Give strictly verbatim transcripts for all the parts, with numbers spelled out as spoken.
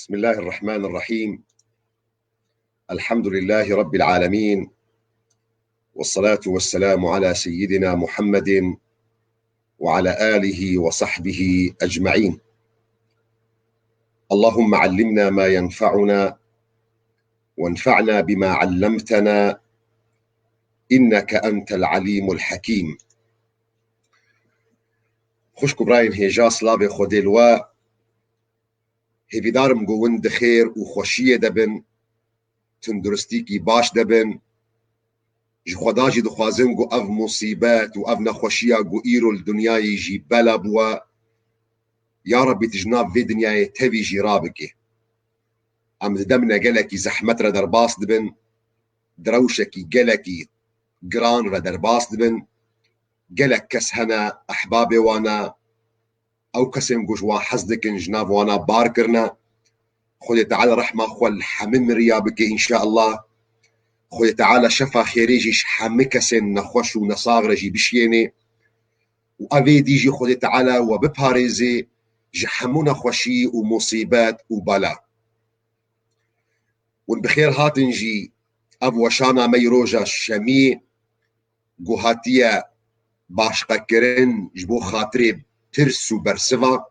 بسم الله الرحمن الرحيم. الحمد لله رب العالمين. والصلاة والسلام على سيدنا محمد وعلى آله وصحبه أجمعين. اللهم علمنا ما ينفعنا وانفعنا بما علمتنا إنك أنت العليم الحكيم. Xwişk û birayên hêja, silavê Xwedê li we. Hêvîdar im ku hûn di xêr û xweşiyê de bin, tunduristîkî baş de bin. Ji Xweda jî dixwazin ku ev musîbet û ev nexweşiya ku îro li dinyayê jî bela bûye, ya Rebî tu ji nav vê dinyayê tevî jî rabikî. Em di demine gelekî zehmet re derbas dibin, di rewşekî gelekî giran re derbas dibin. Gelek kes hene, ehbabê wan e, ew kesên ku ji wan hez dikin, ji nav wana bar kirine. Xwedê Teala rehma xwe li hemî miriya bike înşeallah. Xwedê Teala şefa xêrê jî ji hemî kesên nexweş û nesax re jî bişiyênê. Û evê dî jî Xwedê Teala we biparêzê ji hemû nexweşî û musîbet û bela. Hûn bi xêr hatin jî ev weşana me yê roja şemiyê ku hatiye başqekirin ji bo xatirê tirs û bersiva.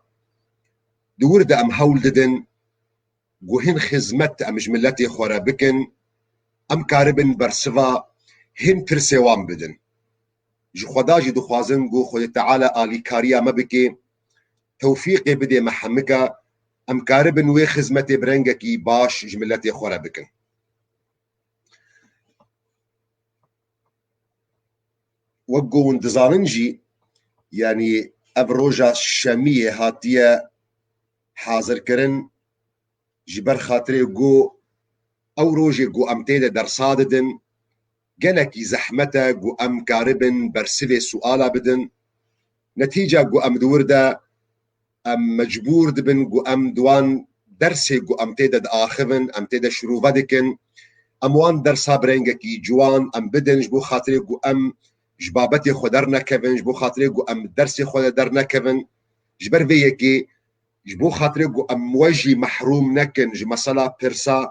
Di wir de em hewl didin ku hin xizmet em ji miletê xwe re bikin, em karibin bersiva hin tirsê wan bidin. Ji Xweda jî dixwazin ku Xwedê Teala alîkariya me bike, tewfîqê bidê me hemika, em karibin wê xizmetê bi rengekî baş ji miletê xwe re bikin. Wek ku hûn dizanin jî, yanî ev roja şemiyê hatiye hazirkirin ji ber xatirê ku ew rojê ku em tê de dersa didin, gelekî zehmet e ku em karibin bersivê suala bidin. Netîca ku em di wir de em mecbûr dibin ku em di wan dersê ku em tê de diaxivin, em tê de şirove dikin, em wan dersa bi rengekî ciwan em bidin, ji bo xatirê ku em ji babetê xwe dernekevin, ji bo xatirê ku em dersê xwe de dernekevin. Ji ber vê yekê, ji bo xatirê ku em we jî mehrûm nekin ji mesela pirsa,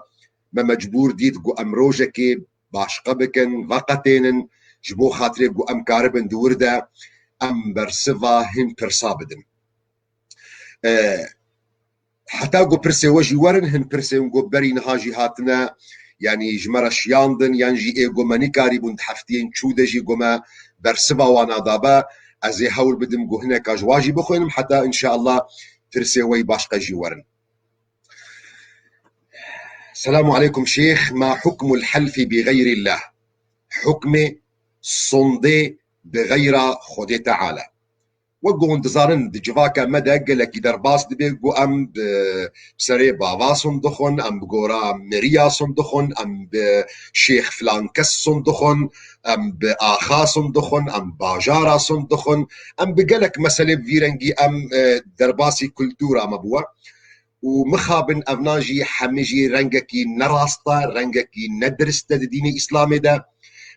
me mecbûr dît ku em rojekê başqe bikin, veqetênin, ji bo xatirê ku em karibin di wir de em bersiva hin pirsa bidin. E, heta ku pirsê we jî werin, hin pirsên ku berî niha jî hatine, yanî ji me re şiyandin, yan jî ê ku me nikarîbûn di heftiyên çû de jî ku me bersiva wana dabe, ez ê hewl bidim ku hineka ji wa jî bixwînim, heta înşeallah pirsê we yî başqe jî werin. Selamu aleykum Şêx, ma hukmul helfi bi xeyrîllah? Hukmê sondê bi xeyra Xwedê Teala. Wek ku hûn dizanin, di civaka me de gelekî derbas dibe ku em bi serê bava sund dixwin, em bi gora meriya sund dixwin, em bi şêx filan kes sund dixwin, em bi axa sund dixwin, em bajara sund dixwin, em bi gelek meselê bi vî rengî em, e, derbasî kultura me bûwe. Û mixabin evna jî hemî jî rengekî nerast e, rengekî nedirist e di dînê Îslamê de.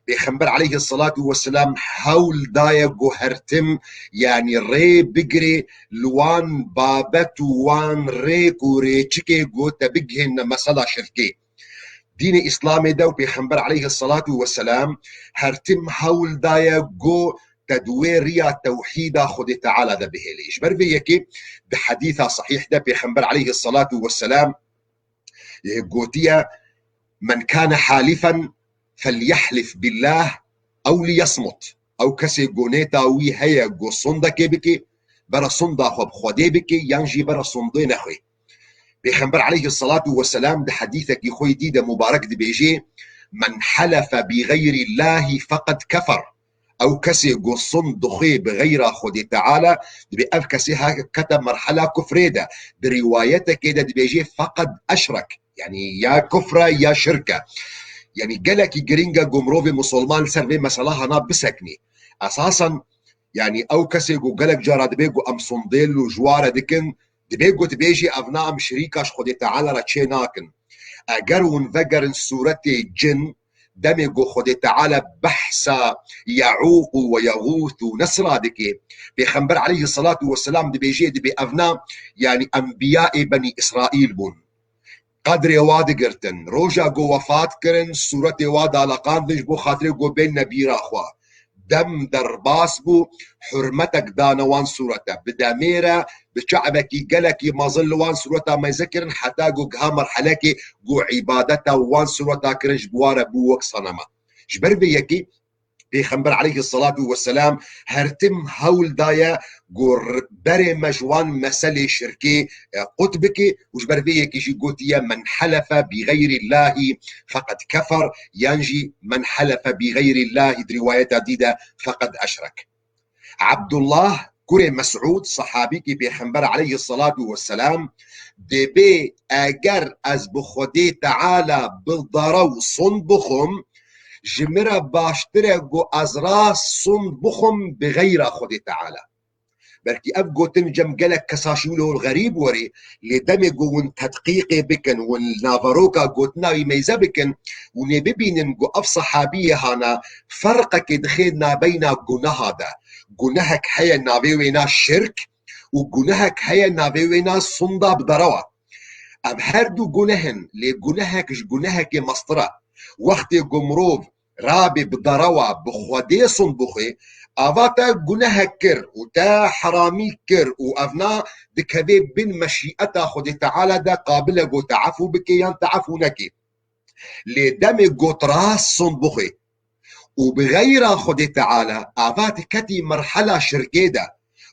Pêxember aleyhisselatu vesselam hewl daye ku her tim, yanî rê bigirê li wan babet û wan rêk û rêçikê ku te bigihêne mesela şirkê. Dînê Îslamê de û Pêxember aleyhisselatu vesselam her tim hewl daye ku te di wê riya tewhîda Xwedê Teala de bihêlî. Ji ber vê yekê di hedîsa sehîh de Pêxember aleyhisselatu vesselam, e, gotiye, "Men kane halifen felyehlif billah ew liyesmut." Ew kesê ku nêta wî heye ku sondekê bike, bere sonda xwe bi Xwedê bike, yan jî bere sondê nexwe. Pêxember aleyhisselatu vesselam di hedîsekî xwe yî dî de mubarek dibêje, "Men helefe bi xeyrîllahî feqed kefer." Ew kesê ku sond dixwê bi xeyra Xwedê Teala, dibê ev kesê ha kete merhela kufrê de. Di rîwayetekê de dibêje, "Feqed eşrek." Yanî ya kufr e ya şirk e. Yanî gelekî girîng e ku mirovê musulman li ser vê mesela hana biseknî. Esasen, yanî ew kesê ku gelek cara dibê ku em sondê li ji wa re dikin, dibê ku dibêjî, "Evna em şirîka ji Xwedê Teala re çê nakin." Eger hûn vegerin sûretê cin, demê ku Xwedê Teala behsa Yeûq û we Yeğûth û Nesra dike, Pêxember aleyhisselatu vesselam dibêje, dibê evna, yanî enbiyayê Benî Îsraîl bûn. qedrê wa digirtin. Roja ku wefat kirin, sûretê wa daleqandin ji bo xatirê ku bênine bîra xwe. Dem derbas bû, hurmetek dane wan sûrete. Bi demê re, bi çavekî gelekî mezin li wan sûreta mêze kirin, heta ku giha merhelekê ku îbadeta wan sûreta kirin ji bo wa re bû wek senema. Ji ber vê yekê Pêxember aleyhisselatu vesselam her tim hewl daye ku r-, berê me ji wan meselê şirkê, e, qut bike û ji ber vê yekê jî gotiye, "Men helefe bi xeyrî Llahî feqed kefer", yan jî, "Men helefe bi xeyrî Llahî", di rîwayeta dî de, "Feqed eşrek." Abdullah kurê Mesûd, sahabîkî Pêxember aleyhisselatu vesselam, dibê, "Eger ez bi Xwedê Teala bi derew sond bixwim, ji min re baştir e ku ez rast sond bixwim bi xeyra Xwedê Teala." Belkî ev gotin cem gelek kesa ji wilo xerîb werê, lê demê ku hûn tedqîqê bikin, hûn naveroka gotina wî mêze bikin, hûn ê bibînin ku ev sahabiyê hana ferqekê dixe nabeyna guneha de. Gunehek heye navê wê na şirk û gunehek heye navê wê na sonda bi derewa. Ev her du guneh in, lê gunehek ji gunehekê mestir e. Wextê ku mirov rabe bi derewa bi Xwedê sond bixwe, ava te gunehek kir û te heramî kir û ev na dikeve bin meşîeta Xwedê Teala de, qabil e ku te efû bike yan te efû neke. Lê demê got rast sond bixwe û bi xeyra Xwedê Teala, ava diketî merhela şirkê de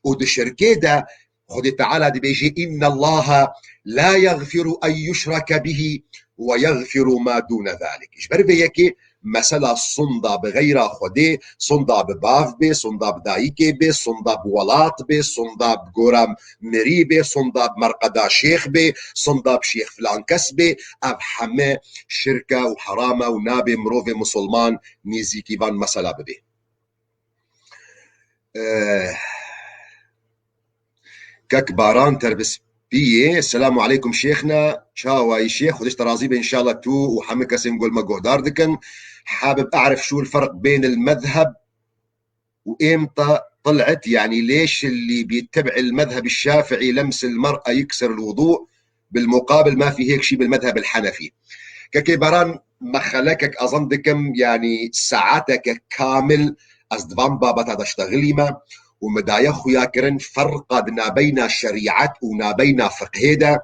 û di şirkê de Xwedê Teala dibêje, "Inna Allaha la yaghfiru en yushraka bihi ve yaghfiru ma dune zalik." Ji ber vê yekê mesela sonda bi xeyra Xwedê, sonda bi bav bê, sonda bi dayikê bê, sonda bi welat bê, sonda bi gora mirî bê, sonda bi merqeda şêx bê, sonda bi şêx filan kes bê, ev heme şirk e û heram e û nabe mirovê musulman nêzîkî van mesela bibe. Eh, Kek Baran Terbispiyê, Selamu aleykum şêxna, çawayî şêx, Xwedê ji te razî be înşallah tu û hemî kesên ku li me guhdar dikin. Habib e'rif şû l-ferq bênil mezheb û êmta طلعت، يعني ليش اللي بيتبع المذهب الشافعي لمس المرأة يكسر الوضوء، بالمقابل ما في هيك شي بالمذهب الحنفي. Kekê Baran, me xelekek ezan dikim, yanî saeteke kamil ez di van babeta de ştexilîme û me daye xuyakirin ferqa di nabeyna şerîet û nabeyna fiqhê de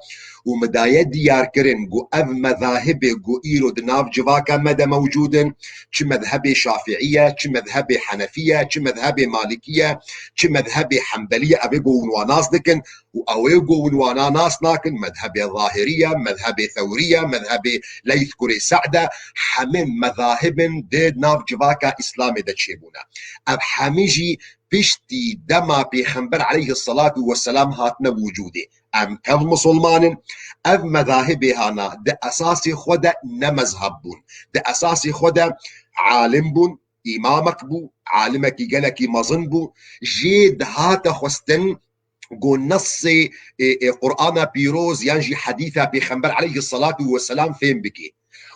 û me daye diyarkirin ku ev mezahibê ku îro di nav civaka me de mewcûd in, çi mezhebê Şafîî ye, çi mezhebê Henefî ye, çi mezhebê Malikî ye, çi mezhebê Hembelî ye, ev ê ku hûn wan nas dikin, û ew ê ku hûn wana nas nakin, mezhebê Zahirî ye, mezhebê Thewrî ye, mezhebê Leyth kurê Se'd e, hemî mezahib in di nav civaka Îslamê de çêbûne. Ev hemî jî piştî dema Pêxember aleyhisselatu vesselam hatine wicûdê. Em tev musulman in, ev mezahibê hana di esasê xwe de ne mezheb bûn. Di esasê xwe de alim bûn, îmamek bû, alimekî gelekî mezin bû, jê dihate xwestin, ku nesê, e, e, Qur'ana pîroz yan jî hedîsa Pêxember aleyhisselatu vesselam fêm bike.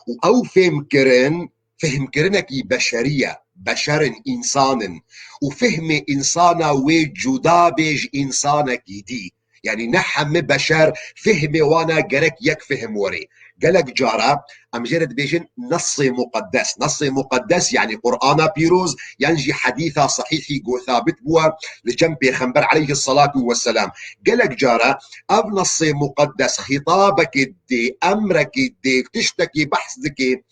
Û ew fêmkirin, fêmkirinekî beşerî ye, beşer in, însan in. Û fehmê însana wê cuda bê ji însanekî dî. Yanî ne hemî beşer fehmê wana gerek yek fehm were. Gelek cara em jê re dibêjin nesê muqeddes. Nesê muqeddes, yanî Qur'ana pîroz, yan jî hedîsa sehîhî ku sabit bûye li cem Pêxember aleyhisselatu vesselam. Gelek cara ev nesê muqeddes xîtabekê dê, emrekê dê, tiştekê behs dike,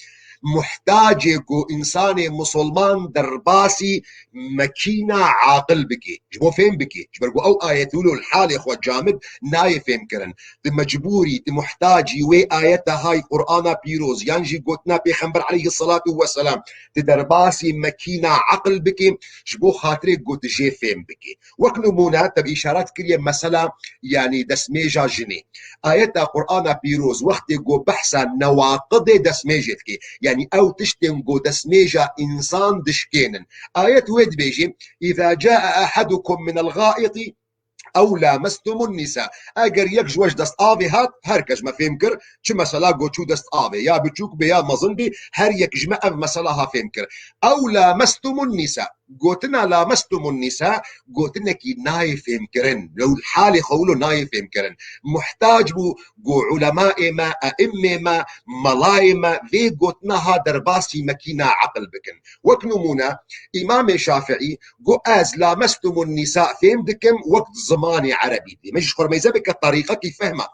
muhtacê ku însanê musulman derbasî mekîna aqil bike, ji bo fêm bike. Ji ber ku ew ayet wilo li halê xwe camid nayê fêm kirin. Tu mecbûrî, tu muhtacî wê ayeta hay Qur'ana pîroz yan jî gotina Pêxember aleyhisselatu vesselam, tu derbasî mekîna aqil bike, ji bo xatirê ku tu jê fêm bike. Wek nimûne, te bi îşaret kiriye mesela, yanî destmêja jinê. Ayeta Qur'ana pîroz wextê ku behsa newaqidê destmêjê dike, yanî ew tiştên ku destmêja însan dişkênin. Ayet wê dibêje, "Îza caa ahadukum minel gâiti ew lamestumun nisa." Eger yek ji we ji dest avê hat, her kes me fêm kir, çi mesela ku çû dest avê, ya biçûk bê ya mezin bê, her yek ji me ev mesela ha fêm kir. "Ew lamestumun nisa." Gotina "Lamestumun nisa" gotinekî nayê fêmkirin. Lew halê xwe wilo nayê fêmkirin. Muhtac bû go ulemaê me, e'immê me, melayê me vê gotina ha derbasî mekîna eqil bikin. Wek nimûne, Îmamê Şafiî go, "Ez lamestumun nisa fêm dikim wek zimanê erebî." Dê me jî xurmeyze bike terîqekî fehma.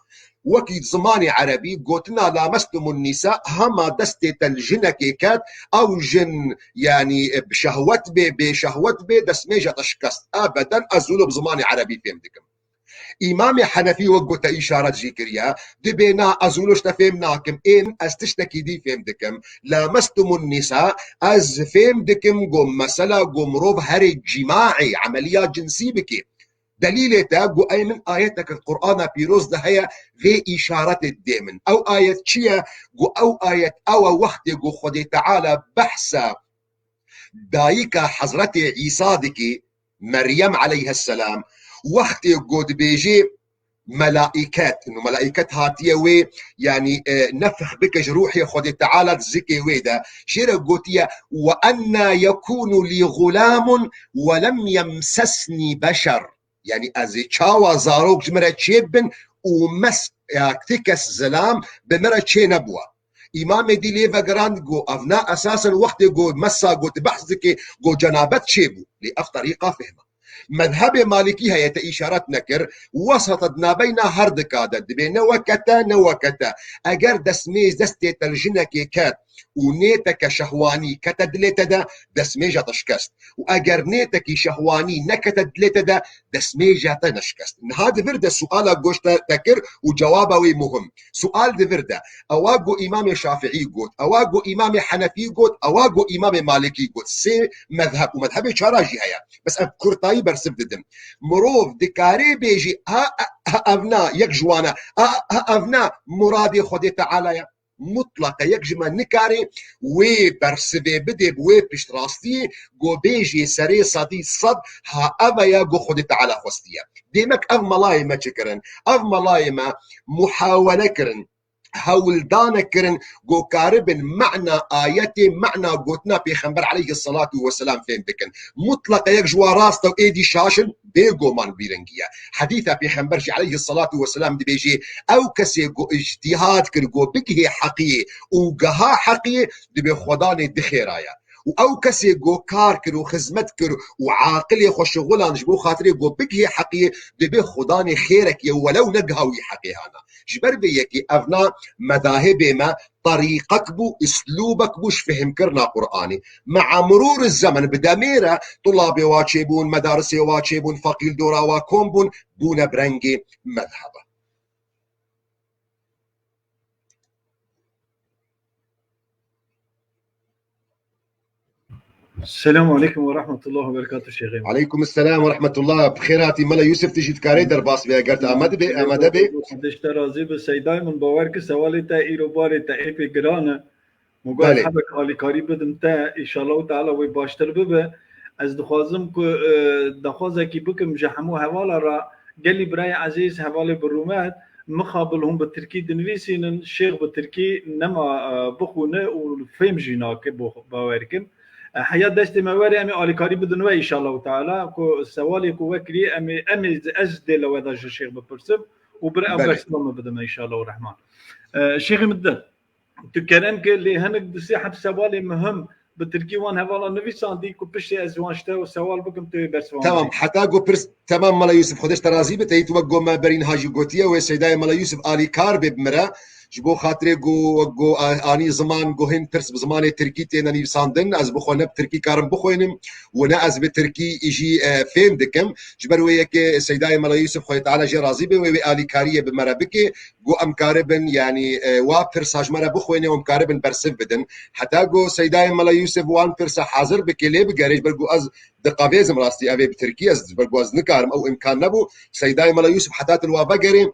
Wekî zimanê erebî gotina "lamestumun nisa" hema destê te li jinekê ket, ew jin, yanî, bi şehwet bê, bê şehwet bê, destmêja te şikest. Ebeden ez wilo bi zimanê erebî fêm dikim. Îmamê Henefî wek ku te îşaret jî kiriye, dibê na ez wilo ji te fêm nakim, ê min ez tiştekî dî fêm dikim. "Lamestumun nisa", ez fêm dikim ku mesela ku mirov herê cîmaê, emeliya cinsî bikê. Delîlê te ku ey min ayeteke Qur'ana pîroz de heye, vê îşaretê dê min. Ew ayet çi ye? Ku ew ayet ew e wextê ku Xwedê Teala behsa dayika Hezretê Îsa dikî, Meryem aleyhisselam, wextê ku dibêjê melaiket, û melaiket hatiye wê, yanî, e, nefx bike ji ruhê Xwedê Teala di zikê wê de, jê re gotiye, "Ve enna yekûnu lî xulamun ve lem yemsesnî beşer." Yanî ez ê çawa zarok ji min re çêbibin û mes ya ti kes zilam bi min re çênebûwa. Îmamê dî lê vegerand, got, "Ev na esasen wextê got mesa got behs dike, got cenabet çêbû." Lê ev terîqa fehma. Mezhebê Malikî heye te îşaret nekir, wesete di navbeyna her dika de dibê ne weke te, ne weke te. Eger destmêj destê te li jinekê ket û nêteke şehwanî kete dilê te de, destmêja te şikest. Û eger nêtekî şehwanî nekete dilê te de, destmêja te neşikest. Niha di vir de suala goş te, te kir û cewaba wê muhim. Sual di vir de, ewa ku Îmamê Şafiî got, ewa ku Îmamê Henefî got, ewa ku Îmamê Malikî got. Sê mezheb û mezhebê çara jî heye. Bes ev kurtayî bersiv didim. Mirov dikarê bêjî, ha, ha, ha, ev na, yek ji wan e, ha, ha, ev na muradê Xwedê Teala ye. Mutleqe yek ji me nikare wê bersivê bidê bi wê piştrastiyê, go bêjê serê sedî sed, ha ev e ya go Xwedê Teala xwestiye. Demek ev melayê me çi kirin? Ev melayê me muhawele kirin, hewldane kirin, go karibin mena ayetê, mena gotina Pêxember aleyhisselatu vesselam fêm bikin. Mutleqe yek ji wan rast e û êdî şaş in, bêguman bîringî ye. Hedîsa Pêxember jî aleyhisselatu vesselam dibêjê, ew kesê ku îctîhad kir, ku bigihê heqiyê û geha heqiyê, dibê Xwedanê di xêra ye. Û ew kesê ku kar kir û xizmet kir û aqilê xwe şixulan ji bo xatirê ku bigihê heqiyê, dibê Xwedanê xêrek ye, welew negiha wî heqê hana. Ji ber vê yekê ev na medahibê me terîqek bû, îslûbek bû ji fihmkirina Qur'anê. Me'a murûr zemen, bi demê re tulabê wa çêbûn, medarisê wa çêbûn, feqî li dora wa kom bûn, bûne bi rengê mezheba. Selamun aleykum ve rahmetullah ve berekatuh Şêxê. Aleykum selam ve rahmetullah. Bi xêr hatî Mela Yusuf, tu jî dikarê derbas bê eger tu amade bê, amade bê. Xwedê ji te razî be Seydayê min, bawer ki sewalê te îro barê te êpê giran e. Muga ez Belê. hebek alîkarî bidim te, înşallahu teala wê baştir bibe. Ez dixwazim ku, e, daxwazekî bikim ji hemû hevala re, gelî birayê ezîz, hevalê bi rûmet, mixabil hûn bi tirkî dinivîsînin, şêx bi tirkî nema, e, bixwîne û fêm jî nake, bo-, bawer kim. E, heya destê me were, em ê alîkarî bidin we înşallahu teala, ku sewalê ku we kirî, em ê, em ê, ez dê li we de ji şêx bipirsim û bir ew Belê. bersiva me bidin înşallahu rehman. E, şêxê min de. Tu kerem ke lê hinek du sê heb sewalê muhim bi tirkî wan hevala nivîsandî ku piştê ez wan ji te sewal bikim, tu yê bersiva min Tamam, bidî. heta ku pirs, tamam Mela Yusuf, Xwedê ji te razî be, te yî tu wek ku me berî niha jî gotiye, wê Seydayê Mela Yusuf alîkar bê bi me re, ji bo xatirê ku wek ku a-, anî ziman ku hin pirs bi zimanê tirkî têne nivîsandin, ez bi xwe ne bi tirkî karim bixwînim û ne ez bi tirkî jî, e, fêm dikim. Ji ber wê yekê Seydayê Mela Yusuf, Xwedê Teala jê razî be, wê wê alîkariyê bi me re bike. Ku em karibin, yanî, e, wa pirsa ji me re bixwêne û em karibin bersiv bidin. Heta ku Seydayê Mela Yusuf wan pirsa hazir bike, lê bigere, ji ber ku ez diqevêzim rastî, ev ê bi tirkî, ez, ji ber ku ez nikarim, ew îmkan nebû. Seydayê Mela Yusuf heta tu li wa vegere,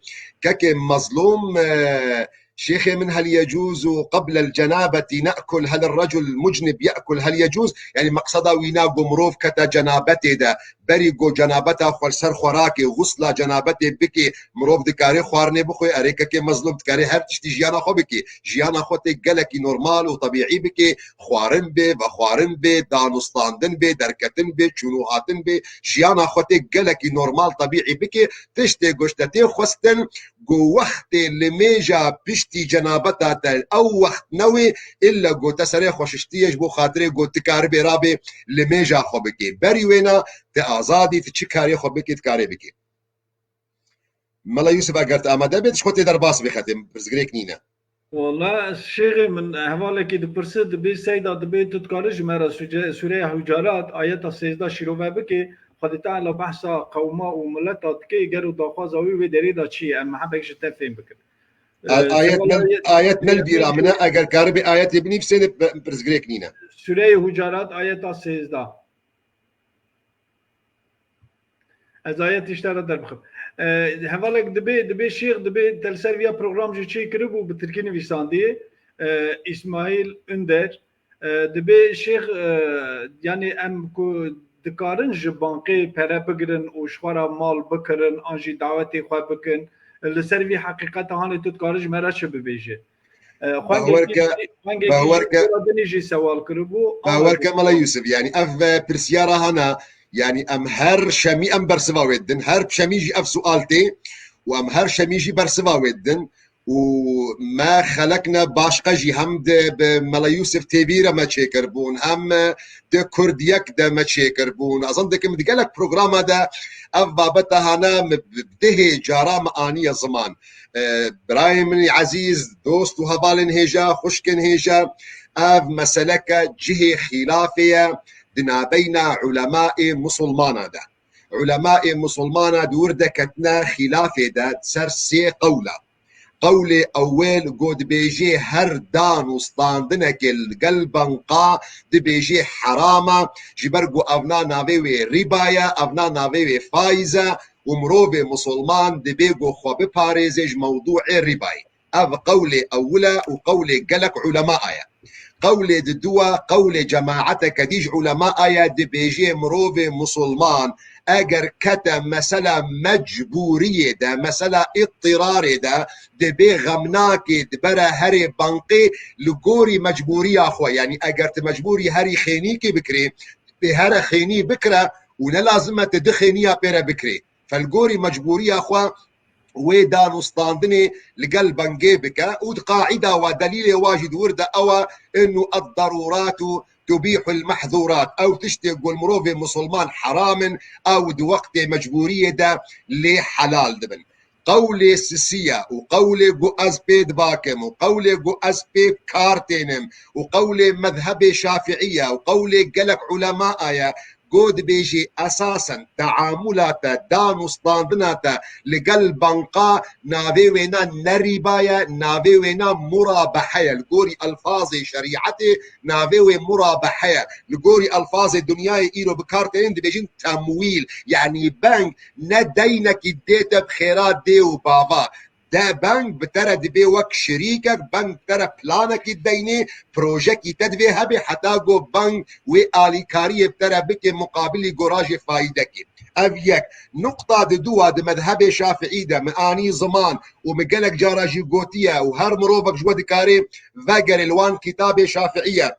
kekê Mezlûm, e, şêxê min, "Hel yecûzu qeblel cenabeti ne'kul, hel recul mucnib ye'kul, hel yecûz?" Yanî meqseda wî na ku mirov kete cenabetê de, Berî ku cenabeta xwe li ser xwerakê, xusla cenabetê bike, mirov dikare xwarinê bixwe, erê kekê mezlûm dikare her tiştî jiyana xwe bike. Jiyana xwe tê gelekî normal û tebîî bike, xwarin bê, vexwarin bê, danûstandin bê, derketin bê, çûn û hatin bê, jiyana xwe tê gelekî normal, tebîî bike. Tiştê ku ji te tê xwestin, ku wextê limêja piştî cenabeta te ew wext newê, illa ku te serê xwe şiştiye ji bo xatirê ku tu karibê rabê limêja xwe bikê. Berî wêna tu azadî, tu çi karê xwe bikê, tu karê bikê. Mela Yusuf, eger tu amade bê, tu ji xwe tê derbas bê xetê, pirsgirêk nîne. Wala, şêxê min hevalekî dipirse, dibê Seyda, dibê tu dikarî ji me re sûce-, sûreya Hucarat, ayeta sêzdeh şîrove bikê, Xwedê Teala behsa qewma û mileta dike, gelo daxwaza wî wê derê de çi ye? Em mehebek ji te fêm bikin. A-, Ee, ayet hevala ne, ayet ne li bîra min e, eger karibê ayetê binivîsê de pe-, pirsgirêk nîne. Sûreyê Hucarat, ayeta sêzdeh. Ez ayetê ji te re derbixim. E, hevalek dibê, dibê şêx, dibê te li ser viya program jî çê kiribû, bi tirkî nivîsandiye. E, Îsmaîl Ünder, e, dibê şêx, e, yanî em ku dikarin ji bankê pere bigirin û ji xwe re mal bikirin, an jî dawetê xwe bikin, li ser vî heqîqeta hanê tu dikarin ji me re çi bibêjî? E, xwengekî, Bawer ke, xwengekî bawer ke, jî, dinî jî sewal kiribû. Bawer ke Mela Yusuf, yanî ev, e, pirsyara hana, yanî em her şemî em bersiva wê didin, her şemî jî ev sual tê û em her şemî jî bersiva wê didin û me xelek ne başqe jî hem di, bi Mela Yusuf T V re me çêkirbûn, hem, e, di Kurd Yek de me çêkirbûn. Ez him dikim di gelek programa de ev babeta hana min bi dihê cara me aniye ziman. E, birayên min ezîz, dost û hevalên hêja, xwişkên hêja, ev meseleke cihê xîlafê ye di nabeyna ulemaê musulmana de. Ulemaê musulmana di wir de ketine xîlafê de ser sê qewla. Qewlê ewel go dibêjê her dan û standinekê li gel banka dibêjê herama, ji ber ku evna navê wê rîba ye, evna navê wê faiz e, û mirovê musulman dibê ku xwe biparêze ji mewdûê rîbayê. Ev qewlê ewil e û qewlê gelek ulema ye. Qewlê diduwa, qewlê cemaeteke dî ji ulema ye, dibêjê mirovê musulman eger kete mesela mecbûriyê de, mesela îttirarê de, dibê xemnakê dibere herê banqê li gorî mecbûriya xwe. Yanî eger tu mecbûrî herî xênîkê bikirê, bê here xênî bikire û ne lazim e tu di xêniya pê re bikirê. Fe li gorî mecbûriya xwe wê dan û standinê li gel bengê bike û di qaîda wa delîlê wa jî di wir de ew e, innu ad-darûratu tubîhul mehzûrat. Ew tiştê ku li mirovê musulman heram in, ew di wextê mecbûriyê de lê helal dibin. Qewlê sisiya û qewlê ku ez pê dibakim û qewlê ku ez pê kar tênim û qewlê mezhebê şafiî ye û qewlê gelek ulema ye, go dibêjî esasen teamula te, dan û standina te li gel banka navê wêna ne rîba ye, navê wêna murabehe ye. Li gorî elfazê şerîetê navê wê murabehe ye. Li gorî elfazê dinyayê îro bi kar tênin dibêjin temwîl, yanî beng ne deynekî dê te bi xêra dê û bava. De beng bi te re dibe wek şirîkek, beng bi te re planekî deynê, projekî te divê hebe heta ku beng wê alîkariyê bi te re bike muqabilî gorajê faîdekê. Ev yek. Nuqta di dû a di mezhebê şafiî de min anî ziman û min gelek cara jî gotiye û her mirovek ji we dikare vegerê li wan kitabê şafiî ye.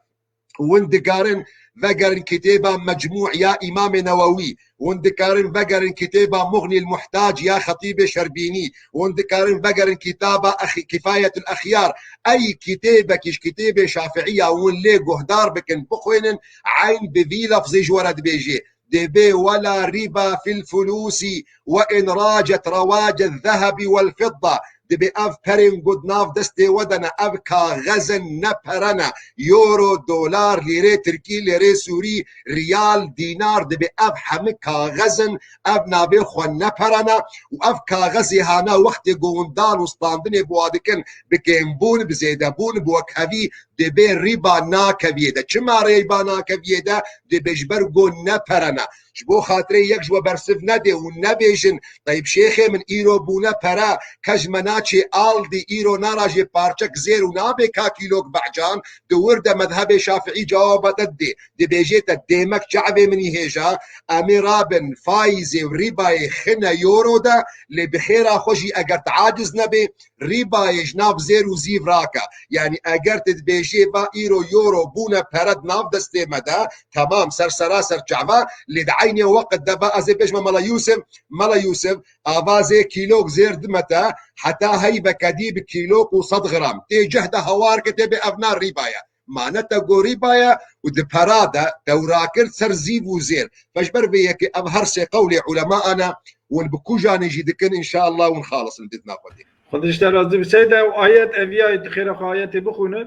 Hûn dikarin vegerin kitêba Mecmû ya Îmamê Newewî, hûn dikarin vegerin kitêba Muxnîl Muhtac ya Xetîbê Şerbînî, hûn dikarin vegerin kitaba Ex-, Kifayetul Exyar. Ey kitêbekî ji kitêbê Şafiî ya hûn lê guhdar bikin, bixwînin, eyn bi vî lefzê ji we re dibêje. Dibê: "Wela riba fil fulusi ve in racet rawacez zehebi vel fidda." Dibê ev perên ku di nav destê we de ne, ev kaxez in, ne pere ne. Euro, dolar, lîrê tirkî, lîrê sûrî, riyal, dînar, dibê ev hemî kaxez in, ev navê xwe ne pere ne. Û ev kaxezê hana wextê ku hûn dan û standinê bi wa dikin, bi kêmbûn, bi zêdebûn, bi wekhevî, dibê rîba nakeviyê de. Çima rîba nakeviyê de? Dibê ji ber ku ne pere ne. Ji bo xatirê yek ji we bersiv nedê û nebêjin, Teyb Şêxê min, îro bûne pere, ke ji me naçê Aldi, îro narajê parçek zêr û nabê ka kîlok behcan, di wir de mezhebê Şafiî cewaba te didê. Dibêjê te dêmek çavê min î hêja, em ê rabin faîzê û rîbayê xine euro de, lê bi xêra xwe jî eger tu aciz nebê, rîbayê ji nav zêr û zîv rake. Yanî eger tu dibêjê va îro euro bûne pere di nav destê me de, temam, ser sera ser çava, lê di eynê weqt de va ez ê bêjme Mela Yûsif, Mela Yûsif, ava zê kîlok zêr dime te, heta heyveke dî bi kîlok û sed gram. Tê cih de hawar ke tê bê ev na rîba ye. Ma ne te gorî baye û di pera de tewra kir ser zîv û zêr. Fe ji ber vê yekê ev her sê qewlê ulemana hûn bi kujanê jî dikin, înşallah hûn xalis in didna Xwedê. Xwedê ji te razî bi. Seyda, ew ayet, ev ya di xêra xwe ayetê bixwîne.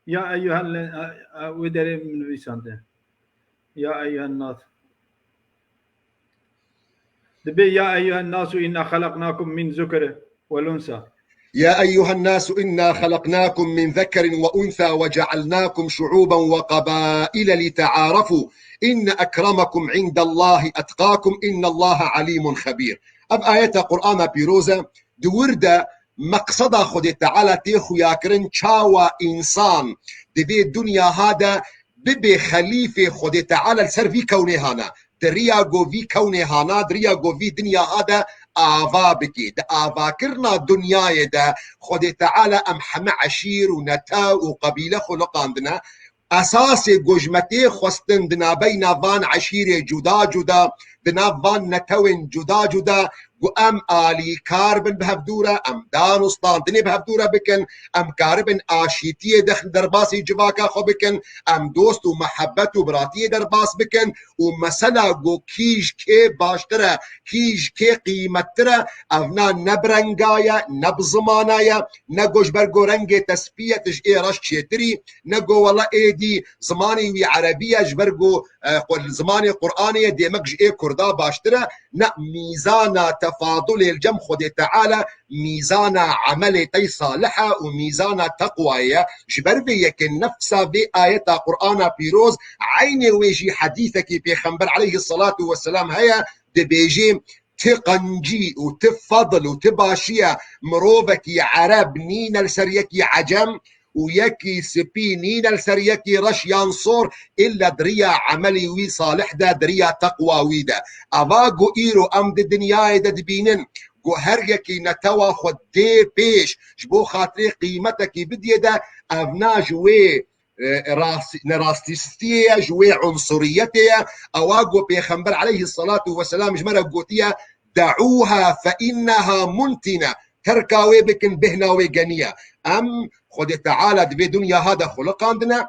Ya eyyuhel, e, e, wê derê min nivîsande. Ya eyyuhen nas. Dibê ya eyyuhen nasu inna xelaqnakum min zukr ولأنثى. يا أيها الناس إنا خلقناكم من ذكر وأنثى وجعلناكم شعوبا وقبائل لتعارفوا إن أكرمكم عند الله أتقاكم إن الله عليم خبير. Ev ayeta Qur'ana pîroz e, di wir de meqseda Xwedê Teala tê xuyakirin, çawa însan di vê dinya ha de bibê xelîfê Xwedê Teala li ser vî kewnê hana. Di riya ku vî kewnê hana, di riya ku vî dinya ha de ava bikê. Di avakirina dinyayê de Xwedê Teala em heme eşîr û netew û qebîle xuliqandine. Esasê ku ji me tê xwestin di navbeyna van eşîrê cuda cuda, di nav van netewên cuda cuda, ku em alîkar bin bi hevdû re, em dan û standinê bi hevdû re bikin, em karibin aşîtiyê dex-, derbasî civaka xwe bikin, em dost û mehebet û biratiyê derbas bikin û mesela ku kî ji kê baştir e, kî ji kê qîmettir e, evna ne bi renga ye, ne bi zimana ye, ne ku ji ber ku rengê te spî ye, tu ji ê reş çêtirî, ne ku wela êdî zimanê wî erebî ye, ji ber ku, e, qu-, zimanê Qur'anê ye, dêmek ji ê kurda baştir e. Ne, mîzana tefadulê li cem Xwedê Teala, mîzana emelê te yî salih e û mîzana teqwayê ye. Ji ber vê yekê nefsa vê ayeta Qur'ana pîroz, eynê wê jî hedîsekî Pêxember aleyhisselatu vesselam heye, dibêjê, ti qencî û ti fedl û ti başiye mirovekî ereb nîne li ser yekî ecem û yekî spî nîne li ser yekî reş yan sor, îlle di riya emelî wî salih de, di riya teqwa wî de. Eva ku îro em di dinyayê de dibînin, ku her yekî netewa xwe dê pêş, ji bo xatirê qîmetekî bidiyê de, evna ji wê, e, rast-, nerastîstiyê ye, ji wê unsuriyetê ye. Ewa ku Pêxember aleyhisselatu vesselam ji me re gotiye, "De'ûha fe inneha muntine." Terka wê bikin, bêhna wê genî ye. Em Xwedê Teala di vê dinya ha de xuliqandine,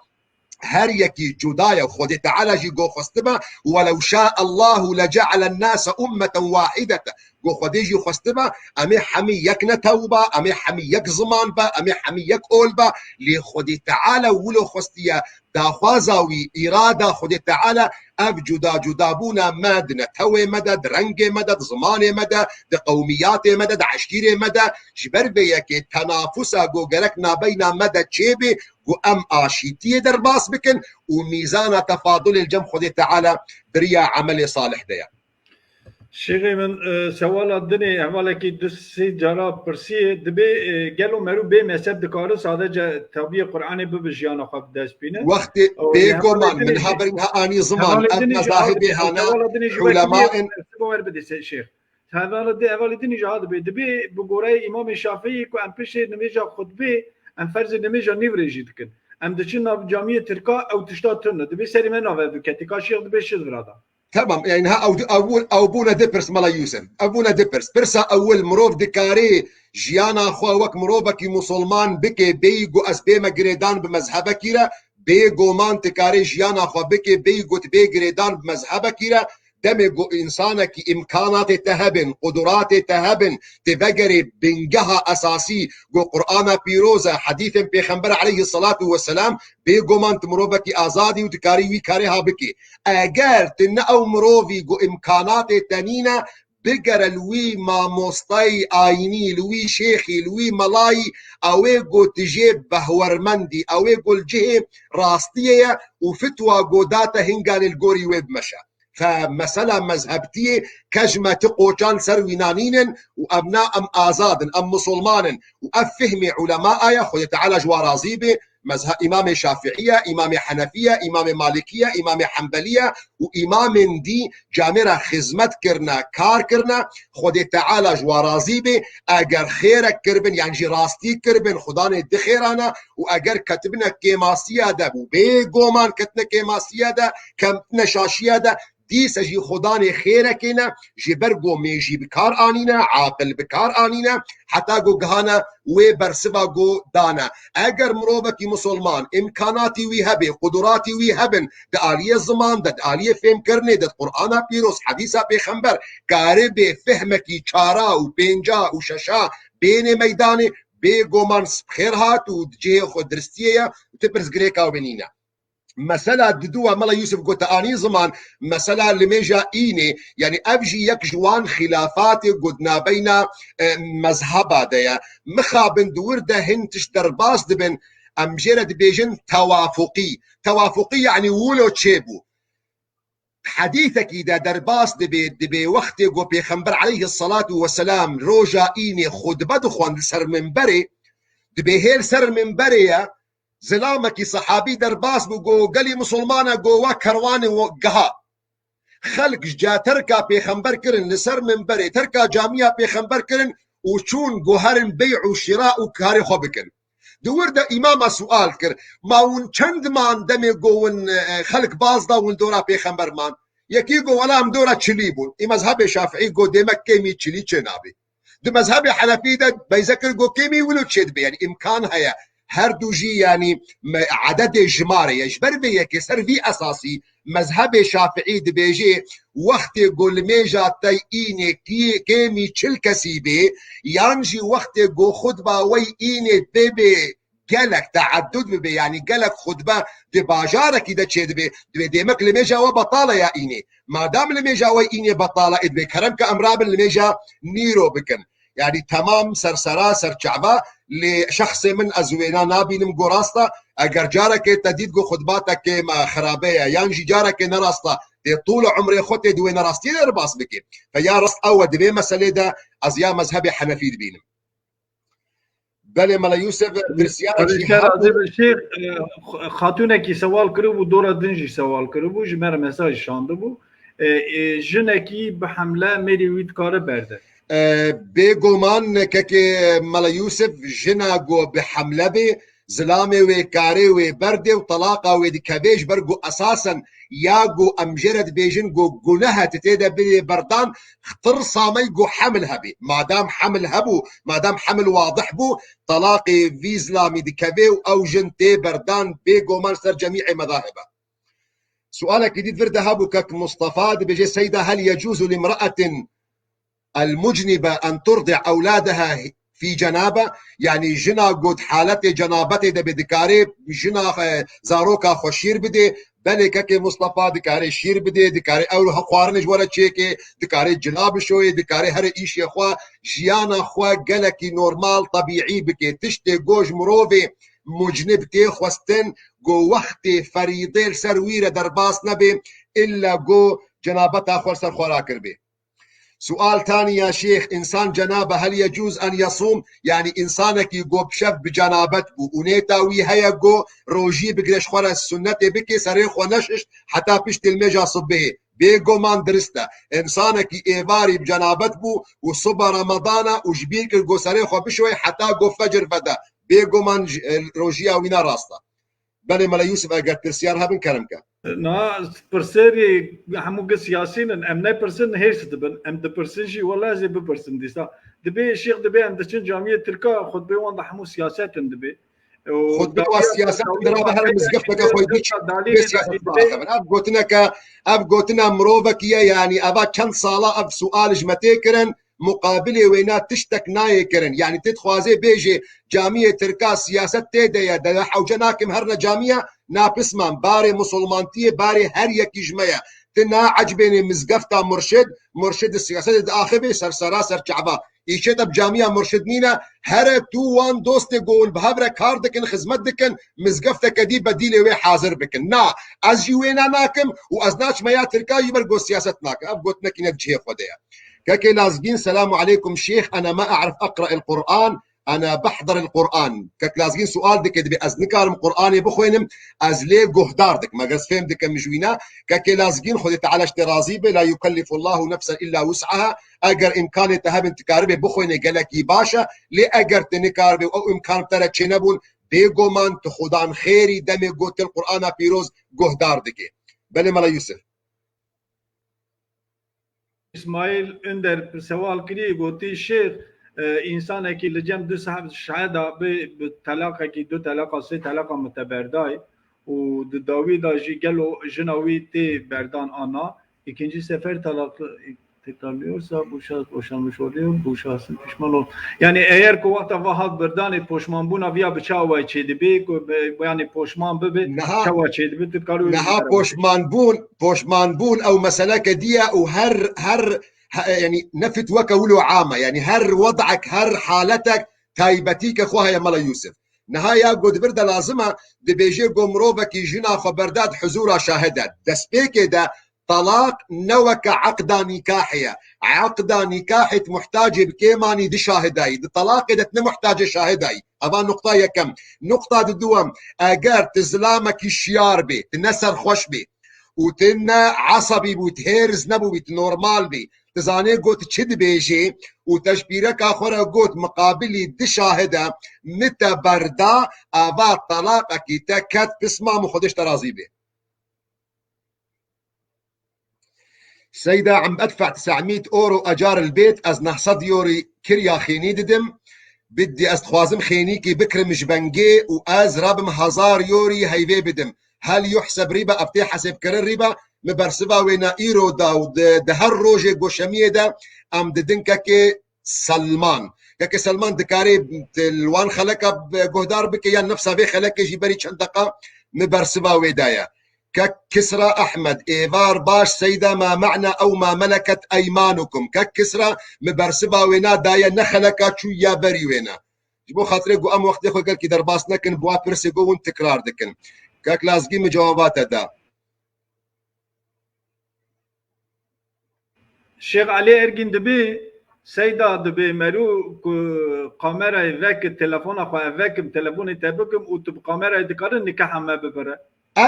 her yekî cuda ye. Xwedê Teala jî got xwestibe, "Welew şâ Allahu le ce'elen nase ummeten wahidete." Got Xwedê jî xwestibe, em ê hemî yek netew be, em ê hemî yek ziman be, em ê hemî yek ol be. Lê Xwedê Teala wilo xwestiye, daxwaza wî, îrada Xwedê Teala, ev cuda cudabûna me di netewê me de, di rengê me de, di zimanê me de, di qewmiyatê me de, di eşîrê me de, ji ber vê yekê tenafusa ku gerek nabeyna me de çêbê, ku em aşîtiyê derbas bikin û mîzana tefadulê li cem Xwedê Teala di riya emelê salih de ye. Şêxê min, e, sewala dinê, hevalekî du sê cara pirsî, dibê, e, gelo meriv bê mezheb dikare sadece tabiyê Qur'anê bibe jiyana xwe bi dest bîne? Wextê O, bêgoman hevalê min dinê ha jî, birîn ha anî ziman, hevalê ev dinê jî ha mezahibê dibê, hane, hevala dinê jî wek ulema bîye, in. Sibo wer bidê se-, şêx. Hevala di-, hevalê dinê jî ha dibê. Dibê bi goreyê Îmamê Şafîî ku em piştê nimêja xutbê, em ferzê nimêja nîvre jî dikin. Em diçin nav camiyê Tirka, ew tişta tune. Dibê serê me nave biketî. Ka şêx dibê şi virada. Tamam, yani ha ew, ew, ew bûne du pirs, Mela Yûsif. Ew bûne du pirs. Pirsa ewil, mirov dikarê jiyana xwe wek mirovekî musulman bike, bêyî ku ez bême girêdan bi mezhebekî re, bêgoman dikarê jiyana xwe bike, bêyî ku tu bê girêdan bi mezhebekî re, demê ku însanekî îmkanatê te hebin, quduratê te hebin, tu vegerê bingeha esasî ku Qur'ana pîroz e, hedîfên Pêxember aleyhisselatu vesselam, bêgoman tu mirovekî azadî û dikarî wî karê ha bikî. Eger tu ne ew mirovî ku îmkanatê te nîne, bigere li wî mamostayî ayînî, li wî şêxî, li wî melayî, ew ê ku tu jê behwermendî, ew ê ku li cihê rastiyê ye û fitwa ku date hinganê li gorî wê bimeşe. Fe mesela mezhebtiyê kejme ti qoçan ser wî nanînin û em na em azad in, em musulman in. Û ev fihmê ulema aya, Xwedê Teala ji wa razî be, mezhe-, Îmamê Şafiî ye, Îmamê Henefî ye, Îmamê Malikî ye, Îmamê Henbelî ye û îmamên dî camê re xizmet kirine, kar kirine, Xwedê Teala ji wa razî be, eger xêrek kiribin, yan jî rastî kiribin, xudanê di xêran e û eger ketibine kêmasiya de bû, bêgoman ketine kêmasiya de, kemtine şaşiya de, dîse jî xudanê xêrekê ne, ji ber ku mêjî bi kar anîne, aqil bi kar anîne, heta ku gihane wê bersiva ku dane. Eger mirovekî musulman, îmkanatî wî hebe, quduratî wî hebin, di aliyê ziman de, di aliyê fêmkirinê de, di Qur'ana pîroz, hedîsa pêxember, karibê fehmekî çara û pênca û şeşa bênê meydanê, bêgoman xêr hat û di cihê xwe diristiyê ye û ti pirsgirêka wê nîne. Mesela didu wa Mela Yusuf got, te anî ziman, mesela limêja înê, yani ev jî yek ji wan xilafatê ku di navbeyna, e, mezheba de ye. Mixabin di wir de hin tişt derbas dibin, em jê re dibêjin tewafuqî. Tewafuqî yani wilo çêbû. Hedîsekî de derbas dibe, dibe wextê ku Pêxember aleyhisselatu vesselam roja înê xutbe dixwend li ser minberê, dibe hêl ser minberê ye, zilamekî sehabî derbas bû, go gelî misilmana, go we kerwanê we giha. Xelk ji ca terka pêxember kirin, li ser minberê terka camiya pêxember kirin û çûn, go herin bey'û şira û karê xwe bikin. Di wir de îmama sual kir, ma hûn çend man demê go hûn, e, xelk baz da hûn dora pêxember man? Yekî go, wela em dora çilî bûn. Î mezhebê Şafiî go, demek kêmî çilî çê nabê. Di mezhebê Henefî de beyze kir, go kêmî wilo çê dibe, yani îmkan heye. Her du jî, yani, me-, ededê jimarê ye. Ji ber vê yekê ser vî esasî mezhebê Şafiî dibêjê, wextê go limêja te înê kî-, kêmî çil kesî bê, yan jî wextê go xutba wey înê bê bê gelek teaddud bibe, yani gelek xutbe di bajarekî de çêdibe, divê demek limêja we betale ya înê. Madam limêja we înê betale, ê divê kerem ke em rabin limêja nîro bikin. Yani temam sersera serçava, lê şexsê min ez wêna nabînim go rast e. Eger carekê te dît go xutba te kêm e, xirabe ye, yan jî carekê ne rast e, dê tûl umrê xwe tê di wê nerastiyê de derbas bike. Fe ya rast ew e, di vê meselê de ez ya mezhebê Henefî dibînim. Belê Mela Yusuf, pirsiyara jî Xwedê te razî hebû. Be. Şêx, e, x-, xatûnekî sewal kiribû, dora din jî sewal kiribû, ji me re mesaj şandibû. E, e, jinekî bi hemle mêrê wî dikare berde. E, bêguman kekê Mela Yusuf jina ku bi hemle bê, zilamê wê karê wê berdê û talaqa wê dikevê, ji ber ku esasen ya ku em jê re dibêjin ku gunehe tu tê de bidê berdan, tirsa me ku hemil hebê. Madam hemil hebû, madam hemil wadih bû, talaqê vî zilamî dikevê û ew jin tê berdan, bêguman ser cemî'ê medahib e. Sualekî dî vir de hebû, kek Mustafa dibêje, Seyda, hel yecuzu limra'atin المجنبة أن ترضع أولادها في جنابة؟ Yani jina ku di haletê cenabetê de be dikare jina, e, zaroka xwe şîr bidê? Belê kekê Mustafa, dikare şîr bidê, dikare ew xwarinê ji we re çêke, dikare cila bişoyê, dikare here îşê xwe, jiyana xwe gelekî normal, tebîî bike. Tiştê ku ji mirovê mucnib tê xwestin, ku wextê ferîdê li ser wî re derbas nebe, illa ku cenabeta xwe li ser xwe rakiribê. Sual taniya şêx, însan cenabe hel yecûz en yesûm, yanî însanekî go bi şev bi cenabet bû û nêta wî heye go rojî bigire ji xwe re sunnetê bike, serê xwe neşişt heta piştî limêja sibihê. Bêguman dirist e. Însanekî êvarî bi cenabet bû û siba Remedana û ji bîr kir go serê xwe bişoyê heta go fecir vede. Bêguman ji, e, rojiya wî ne rast e. Belê Mela Yusuf, eger pirsyar hebin, kerem ke. Na, pirserê hemû gi siyasî nin, em nepirsin, hêrs dibin. Em dipirsin jî, wela ez ê bipirsim dîsa. Dibê şêx, dibê em diçin camiyê Tirka, xutbê wan de hemû siyaset in dibê. Û Xutbe wa siyaset in, dirabe here mizgefteke xwe dî çi, bê siyaset biaxivin. Ev gotineke, ev gotina mirovekî ye, yanî eva çend sala ev sual ji me tê kirin, muqabilê wêna tiştek nayê kirin. Yanî tu dixwazê bêjê camiyê Tirka siyaset tê de ye, de hewce nakim herine camiya, na pisman, barê musulmantiyê, barê her yekî ji me ye. Tu naecibênê mizgefta murşid, murşid di siyasetê diaxivê, ser sera, ser çava. Îşê te bi camiya murşid nîne, here tu wan dostê ku hûn bi hev re kar dikin, xizmet dikin, mizgefteke dî bedîlê wê hazir bikin. Na, ez jî wêne nakim û ez naçime ya Tirka jî ber ku siyaset nakim. Ev gotinekî ne di cihê xwe de ye. Kekê Lazgîn, selamu aleykum şêx, ene ma e'rif eqra el Qur'an, ene behder el Qur'an. Kek Lazgîn sual dike, dibê ez nikarim Qur'anê bixwênim, ez lê guhdar dikim. Eger ez fêm dikim ji wîna, kekê Lazgîn, Xwedê Teala ji te razî be, la yukellifullahu nefsen illa wus'aha. Eger îmkanê te hebin, tu karibê bixwênê, gelekî baş e. Lê eger tu nikaribê û ew îmkan bi te re çênebûn, bêguman tu xudan xêrî demê gotil Qur'ana pîroz guhdar dikê. Belê Mela Yusuf. Îsmaîl Önder sewal kirî, gotî, Şêx, e, însanekî li cem du sah-, şaheda bi, bi telaqekî, du teleqa, sê teleqa min te berdayî û di dawî de jî gelo jina wî tê berdan an na? İkinci sefer talak tekrarlıyorsa bu şahıs boşanmış oluyor. Bu şahsın pişman ol. Yani eğer ku wexta va hat birdanê poşmanbûna viya bi çawa çêdibê, ku be-, yani poşman bibe, Niha- çawa çêdibe, tu karî wê Niha bikare. Poşmanbûn, poşmanbûn ew meseleke dî ye û her, her, he-, yani ne fitweke wilo am e. Yani her wed'ek, her haletek taybetîke xwe heye Mela Yusuf. Niha ya ku di vir de lazim e, dibêje ku mirovekî jina xwe berda di huzûra şahid e. Destpêkê de telaq ne weke eqda nîkahê ye. Eqda nîkahê tu muhtacê bi kêmanî di şahidayî. Di telaqê de tu ne muhtacê şahidayî. Eva nuqta yekem. Nuqta di duwem, eger tu zilamekî şiyar bê, tu ne serxweş bê û tu ne esebî bû, tu hêriz nebûbî, tu normal bî, tu zanê got çi dibêjê û te ji pîreka xwe re got miqabilî di şahid e, min te berda, eva telaqekî te ket pisma, min Xwedê ji te razî bê. Seyda, em edfe'te sehmît euro ecar el bêt, ez neh sed yorî kirya xênî didim. Bidî ez dixwazim xênîkî bikirim ji bengê û ez rabim hezar yorî heyvê bidim. Hel yuhseb rîba, ev tê hesêbkirin rîba, min bersiva wê ne îro da û di, di her rojê goşemiyê de em didin kekê Selman. Kekê Selman dikarê li wan xeleka guhdar bike yan nefsa vê xelekê jî berî çend deqa min bersiva wê daye. Kek Kisra Ehmed, êvar baş Seyda, ma me'na ew ma meleket eymanukum. Kek Kisra, min bersiva wê na daye, ne xeleka çû ya berî wê ne. Ji bo xatirê ku em wextê xwe gelkî derbas nekin, bi wa pirsê ku hûn tikrar dikin. Kek Lazgî, min cewaba te da. Şêx Elî Ergîn dibê, Seyda dibê, merû ku kamerayê veke, telefona xwe ev vekim, telefonê te bikim û tu bi kamerayê dikarin nikaha me bibire.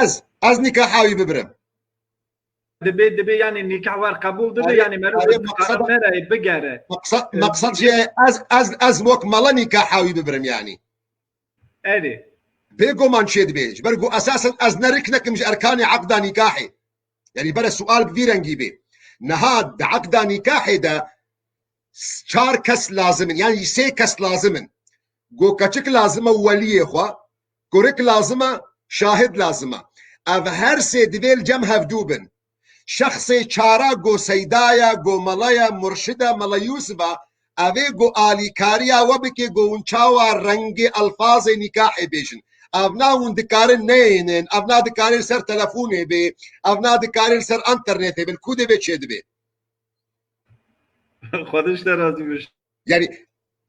Ez, ez nikaha wî bibirim. Dibê, dibê, yani nikah wer qebûl dibe, Erê, yani merû erê, bi maqsada kamerayê bigere. Maqsa-, Ee, maqsad jî ez, ez, ez wek mala nikaha wî bibirim yani. Erê. Bêguman çê dibê. Ji ber ku esasen ez ne riknekim ji erkanê eqda nikahê. Yani bere sual bi vî rengî bê. Niha di eqda nikahê de s-, çar kes lazim in. Yani sê kes lazim in. Ku keçik lazim e weliyê xwe, kurik lazim e, şahid lazim e. Ev her sê divê li cem hevdû bin. Şexsê çara go Seyda ye, go Mela ye, murşid e, Mela Yusuf e, ev ê go alîkariya we bike, go hûn çawa rengê elfazê nîkahê bêjin. Ev na hûn dikarin neyênin, ev na dikarin ser telefonê bê, ev na dikarin ser enternetê bê, li ku divê çêdibê. Xwedê ji te razî be. Yani,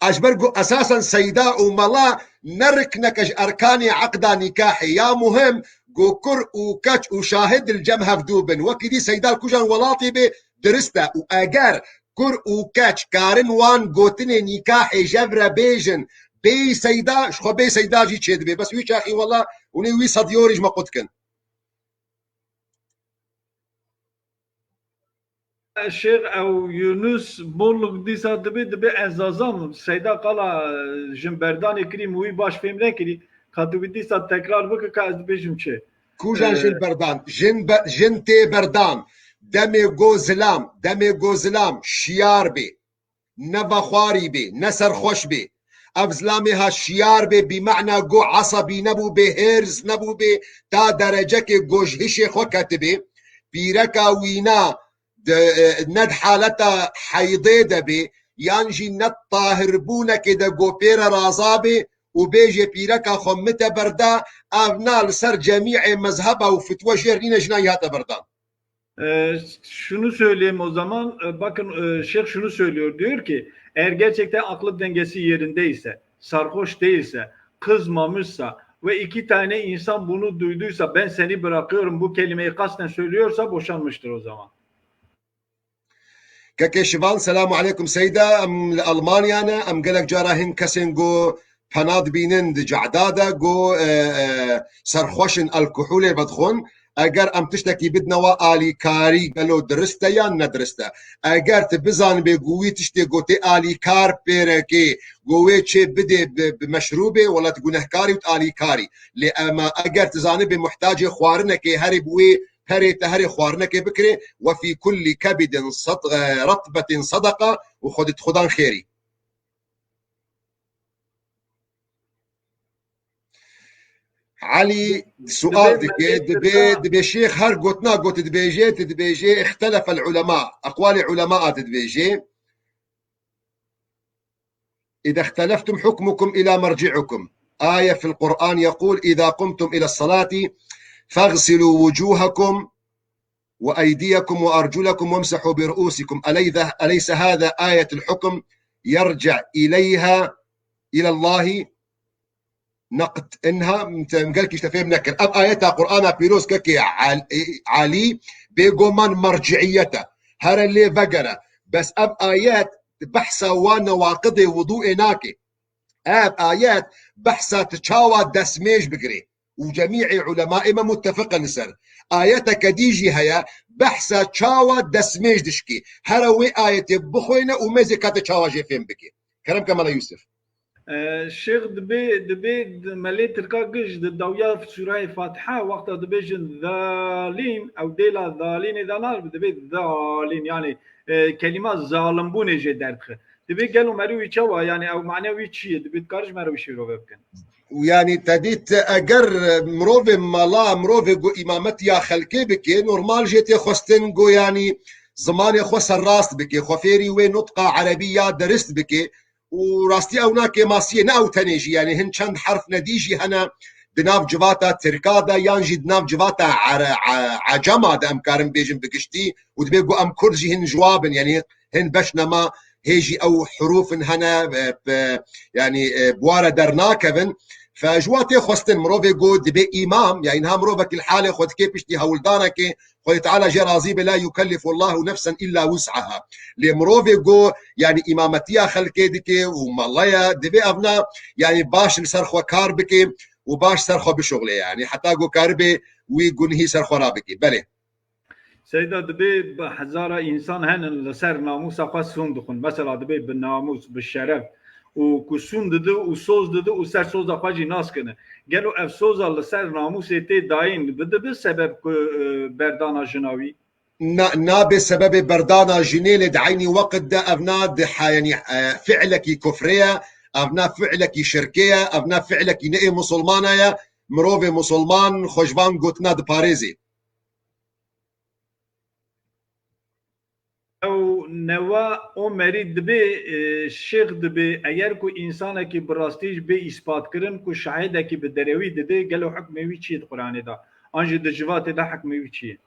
ez ji ber ku esasen Seyda û Mela ne rikneke ji erkanê eqda nîkahê ya muhim, ku kur û keç û şahid li cem hevdû bin. Wekî dî Seyda li kujan welatê bê, dirist e. Û eger kur û keç karin wan gotinê nîkahê jev re bêjin, bêyî Seyda, ji xwe bê Seyda jî çêdibê. Bes wî çaxî wela hûnê wî sed yorî ji me qut kin. Şêx ew Yunus Bolluk dîsa dibê, dibê ez zazam Seyda qala jin berdanê kirî, min wî baş fêm nekirî. Ka tu wî dîsa tekrar bike, ka ez dibêjim çi? Kujan Ee, jin berdan? Jin be-, jin tê berdan. Demê go zilam, demê go zilam şiyar bê. Ne vexwarî bê, ne serxweş bê. Ev zilamê ha şiyar bê, bî mena go esebî nebûbê, hêrs nebûbê, ta derecekê go ji hişê xwe ketibê. Pîreka wîna di, e, ne di haleta heydê de bê, yan jî ne di tahirbûnekê de go pê re raza bê û bêjê pîreka xwe min te berda, ev na li ser cemîê mezheba û fitwe jêr nîne, jina jî hate berdan. Ee, şunu söyleyeyim o zaman. Ee, bakın, e, Şeyh şunu söylüyor. Diyor ki, eğer gerçekten aklı dengesi yerindeyse, sarhoş değilse, kızmamışsa ve iki tane insan bunu duyduysa, "Ben seni bırakıyorum" bu kelimeyi kasten söylüyorsa boşanmıştır o zaman. Kekê Şivan, selamu aleykum seyda. Em li Almanya ne, em gelek cara hin kesên ku pena dibînin di cehda de, ku, e, e, serxweş in, alkoholê vedixwin. Eger em tiştekî bidine we alîkarî, gelo dirist e yan nedirist e? Eger tu bizanibê ku wî tiştê ku tê alîkar pêrekê, ku wê çê bidê bi, bi meşrûbê, wela tu gunehkarî û tu alîkarî. Lê ema eger tu zanibê muhtacê xwarinekê herê bi wê perê te herê xwarinekê bikirê, "Ve fî kullî kebidin sad-, e, retbetin sadaka", û xwe di xudan xêrî. Elî sual dike, dibê, dibê şêx her gotina ku tu dibêjê, tu dibêjê, "Îxtelefel ulema", eqwalê ulema a tu dibêjê. "إذا اختلفتم حكمكم إلى مرجعكم." آية في القرآن يقول: "إذا قمتم إلى الصلاة فاغسلوا وجوهكم وأيديكم وأرجلكم وامسحوا برؤوسكم." أليس، أليس هذا آية الحكم يرجع إليها، إلى الله؟ Neqd inha, em gelkî ji te fêm nekir. Ev ayeta Qur'ana pîroz kekê Al-, Alî bêgoman merciiyet e. Here lê vegere. Bes ev ayet behsa wa newaqidê wudûê nake. Ev ayet behsa tu çawa destmêj bigirê. Û cemîê ulemaê me muttefiq in li ser. Ayeteke dî jî heye, behsa çawa destmêj dişkê. Here wê ayetê bixwêne û mêzê kate çawa jê fêm bike. Kerem ke Mela Yusuf. Ee, Şêx dibê, dibê di melê Tirka giş di dawiya Sûreyê Fatiha wexta dibêjin zalîn, ew dêla zalînê de naribe, dibê zalîn, yani, e, kelîma zalimbûnê jê derdixe. Dibê gelo meriv wî çawa, yani ew mane wî çi ye? Dibê dikare ji meriv wî şîrove bikin. Û yani te dît, eger mirovê mala, mirovê ku îmametiya xelkê bike, normal jê tê xwestin ku yani zimanê xwe serrast bike, xwe fêrî wê nutqa erebî ya derist bike. Û rastî ew na kêmasiyê, ne ew tenê jî, yani hin çend herf nedî jî hene di nav civata tirka de yan jî di nav civata ere-, e-, ecema de, em karin bêjin bi giştî, û dibê ku em kurd jî hin ji wa bin, yani hin beş nema hê jî ew hurûf in hene, e, pe-, yani, e, bi wa re dernakevin. Fe ji wa tê xwestin, mirovê ku dibê îmam, yani niha mirovekî li halê xwe dike piştî hewldanekê, Xwedê Teala jê razî be, "La yukellifu Allahu nefsen illa wus'aha." Lê mirovê ku, yani îmametiya xelkê dike û meleya, divê evna, yani baş li ser xwe kar bike û baş ser xwe bişuxlê, yani heta ku karibe wî gunhî ser xwe rabike. Belê. Seyda, dibê bi hezara însan henin li ser namûsa xwe sûn dixwin. Mesela dibê bi namûs, bi şeref û ku sûn didi û soz didi û ser soza xwe jî nas kine. Gelo ev soza li ser namûsê tê dayîn bi dibi sebeb ku, e, berdana jina wî? Na, nabe sebebê berdana jinê, lê di eynî weqt de ev na di he-, yani, e, fi'lekî kufrê ye, ev na fi'lekî şirkê ye, ev na fi'lekî ne ê musulmana ye. Mirovê musulman xwe ji van gotina diparêzê. Ew newa Omerî dibê, e, şêx dibê, eger ku însanekî bi rastî jî bê îspat kirin ku şahidekî bi derewî didê, gelo hukmê wî çi ye di Quranê de? An jî di civatê de hukmê wî çi ye?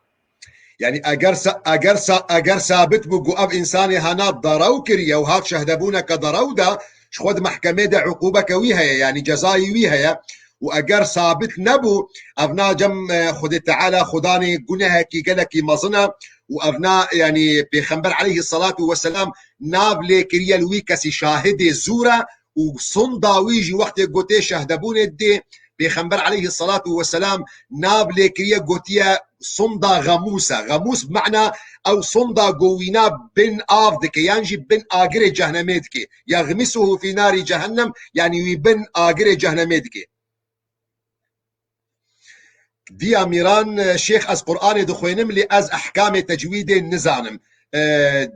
Yani eger sa-, eger sa-, eger sabit bû ku ev însanê hana derew kiriye û hat şehdebûneke derew de, ji xwe di mehkemê de uqûbeke wî heye, yani cezayî wî heye. Û eger sabit nebû, ev na cem, e, Xwedê Teala xudanê gunehekî gelekî mezin e û ev na, yani Pêxember aleyhisselatu vesselam nav lê kiriye li wî kesî şahidê zûr e û sonda wî jî wextê gotê şehdebûnê dê, Pêxember aleyhisselatu vesselam nav lê kiriye gotiye sonda xemûs e. Xemûs bi mena ew sonda go wîna bin av dike yan jî bin agirê cehnemê dike. Yaxmisuhu fî narî cehennem, yani wî bin agirê cehnemê dike. Diya Mîran, e, Şêx, ez Qur'anê dixwênim, lê ez ehkamê tecwîdê nizanim. E,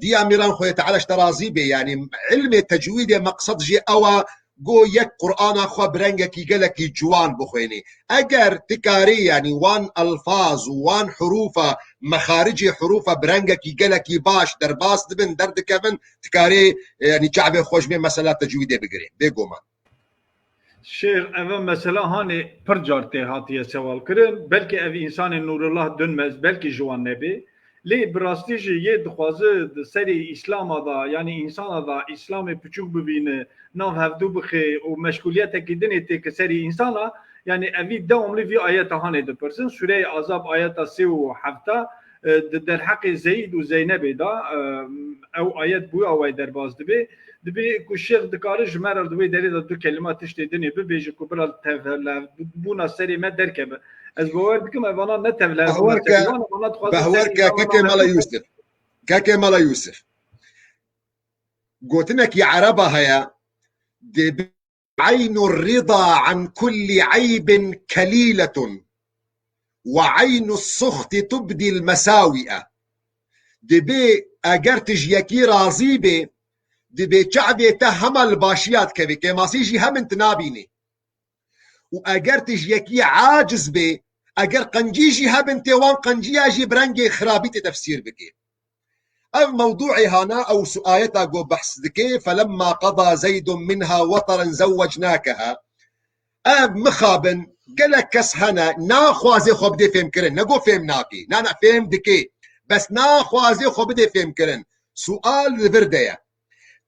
Diya Mîran, Xwedê Teala ji te razî bê, yanî ilmê tecwîdê meqsed jê ew e, go yek Qur'ana xwe bi rengekî gelekî ciwan bixwênî. Eger tu karî, yanî wan elfaz û wan hurûfa, mexaricê hurûfa bi rengekî gelekî baş derbas dibin, derdikevin, tu karî, e, yanî çavê xwe ji vê mesela tecwîdê bigirê. Bêguman. Şêx, eve mesela hanê pir car tê hatiye sewal kirin. Belkî ev însanê Nûrullah Dunmez, belkî ji wan nebê. Lê bi rastî jî yê dixwaze di serê Îslama da, yanî însana da Îslamê piçûk bibîne, nav hevdû bixe û meşgûliyetekî dinê têke serê însana, yanî evî dewamlî vî ayeta hanê dipirsin. Sûreyê Azab ayeta sê û hefta, e, di derheqê Zeyd û Zeynebê da, e, ew ayet bû away derbas dibe. Dibê ku şêx dikare ji me re li wê derê de du kelîma tiştê dinê bibêje ku bila tevlebûna serê me derkeve. Ez bawer dikim evana ne tevlebûna Behwer ke, serê wan, evana dixwazin behwer serê ke, însana kekê Mela Yusuf. Kekê Mela Yusuf. Gotinekî Ereba heye, dibê عين الرضا عن كل عيب كليلة وعين السخط تبدي المساوئ. Dibê eger tu ji yekî razî bê, dibê çavê te hema li başiya dikevê, kêmasî jî hemin tu nabînî. Û eger tu ji yekî aciz bê, eger qencî jî hebin tê wan qenciya jî bi rengê xirabî tê tefsîr bikê. Ev mewdûê hana ew su ayeta ku behs dike, فلما قضى زيد منها وطرا زوجناكها. Ev mixabin, gelek kes hene, naxwaze xwe bidê fêmkirin, ne ku fêm nake, na, na, fêm dike, bes naxwaze xwe bidê fêmkirin. Sual li vir de ye.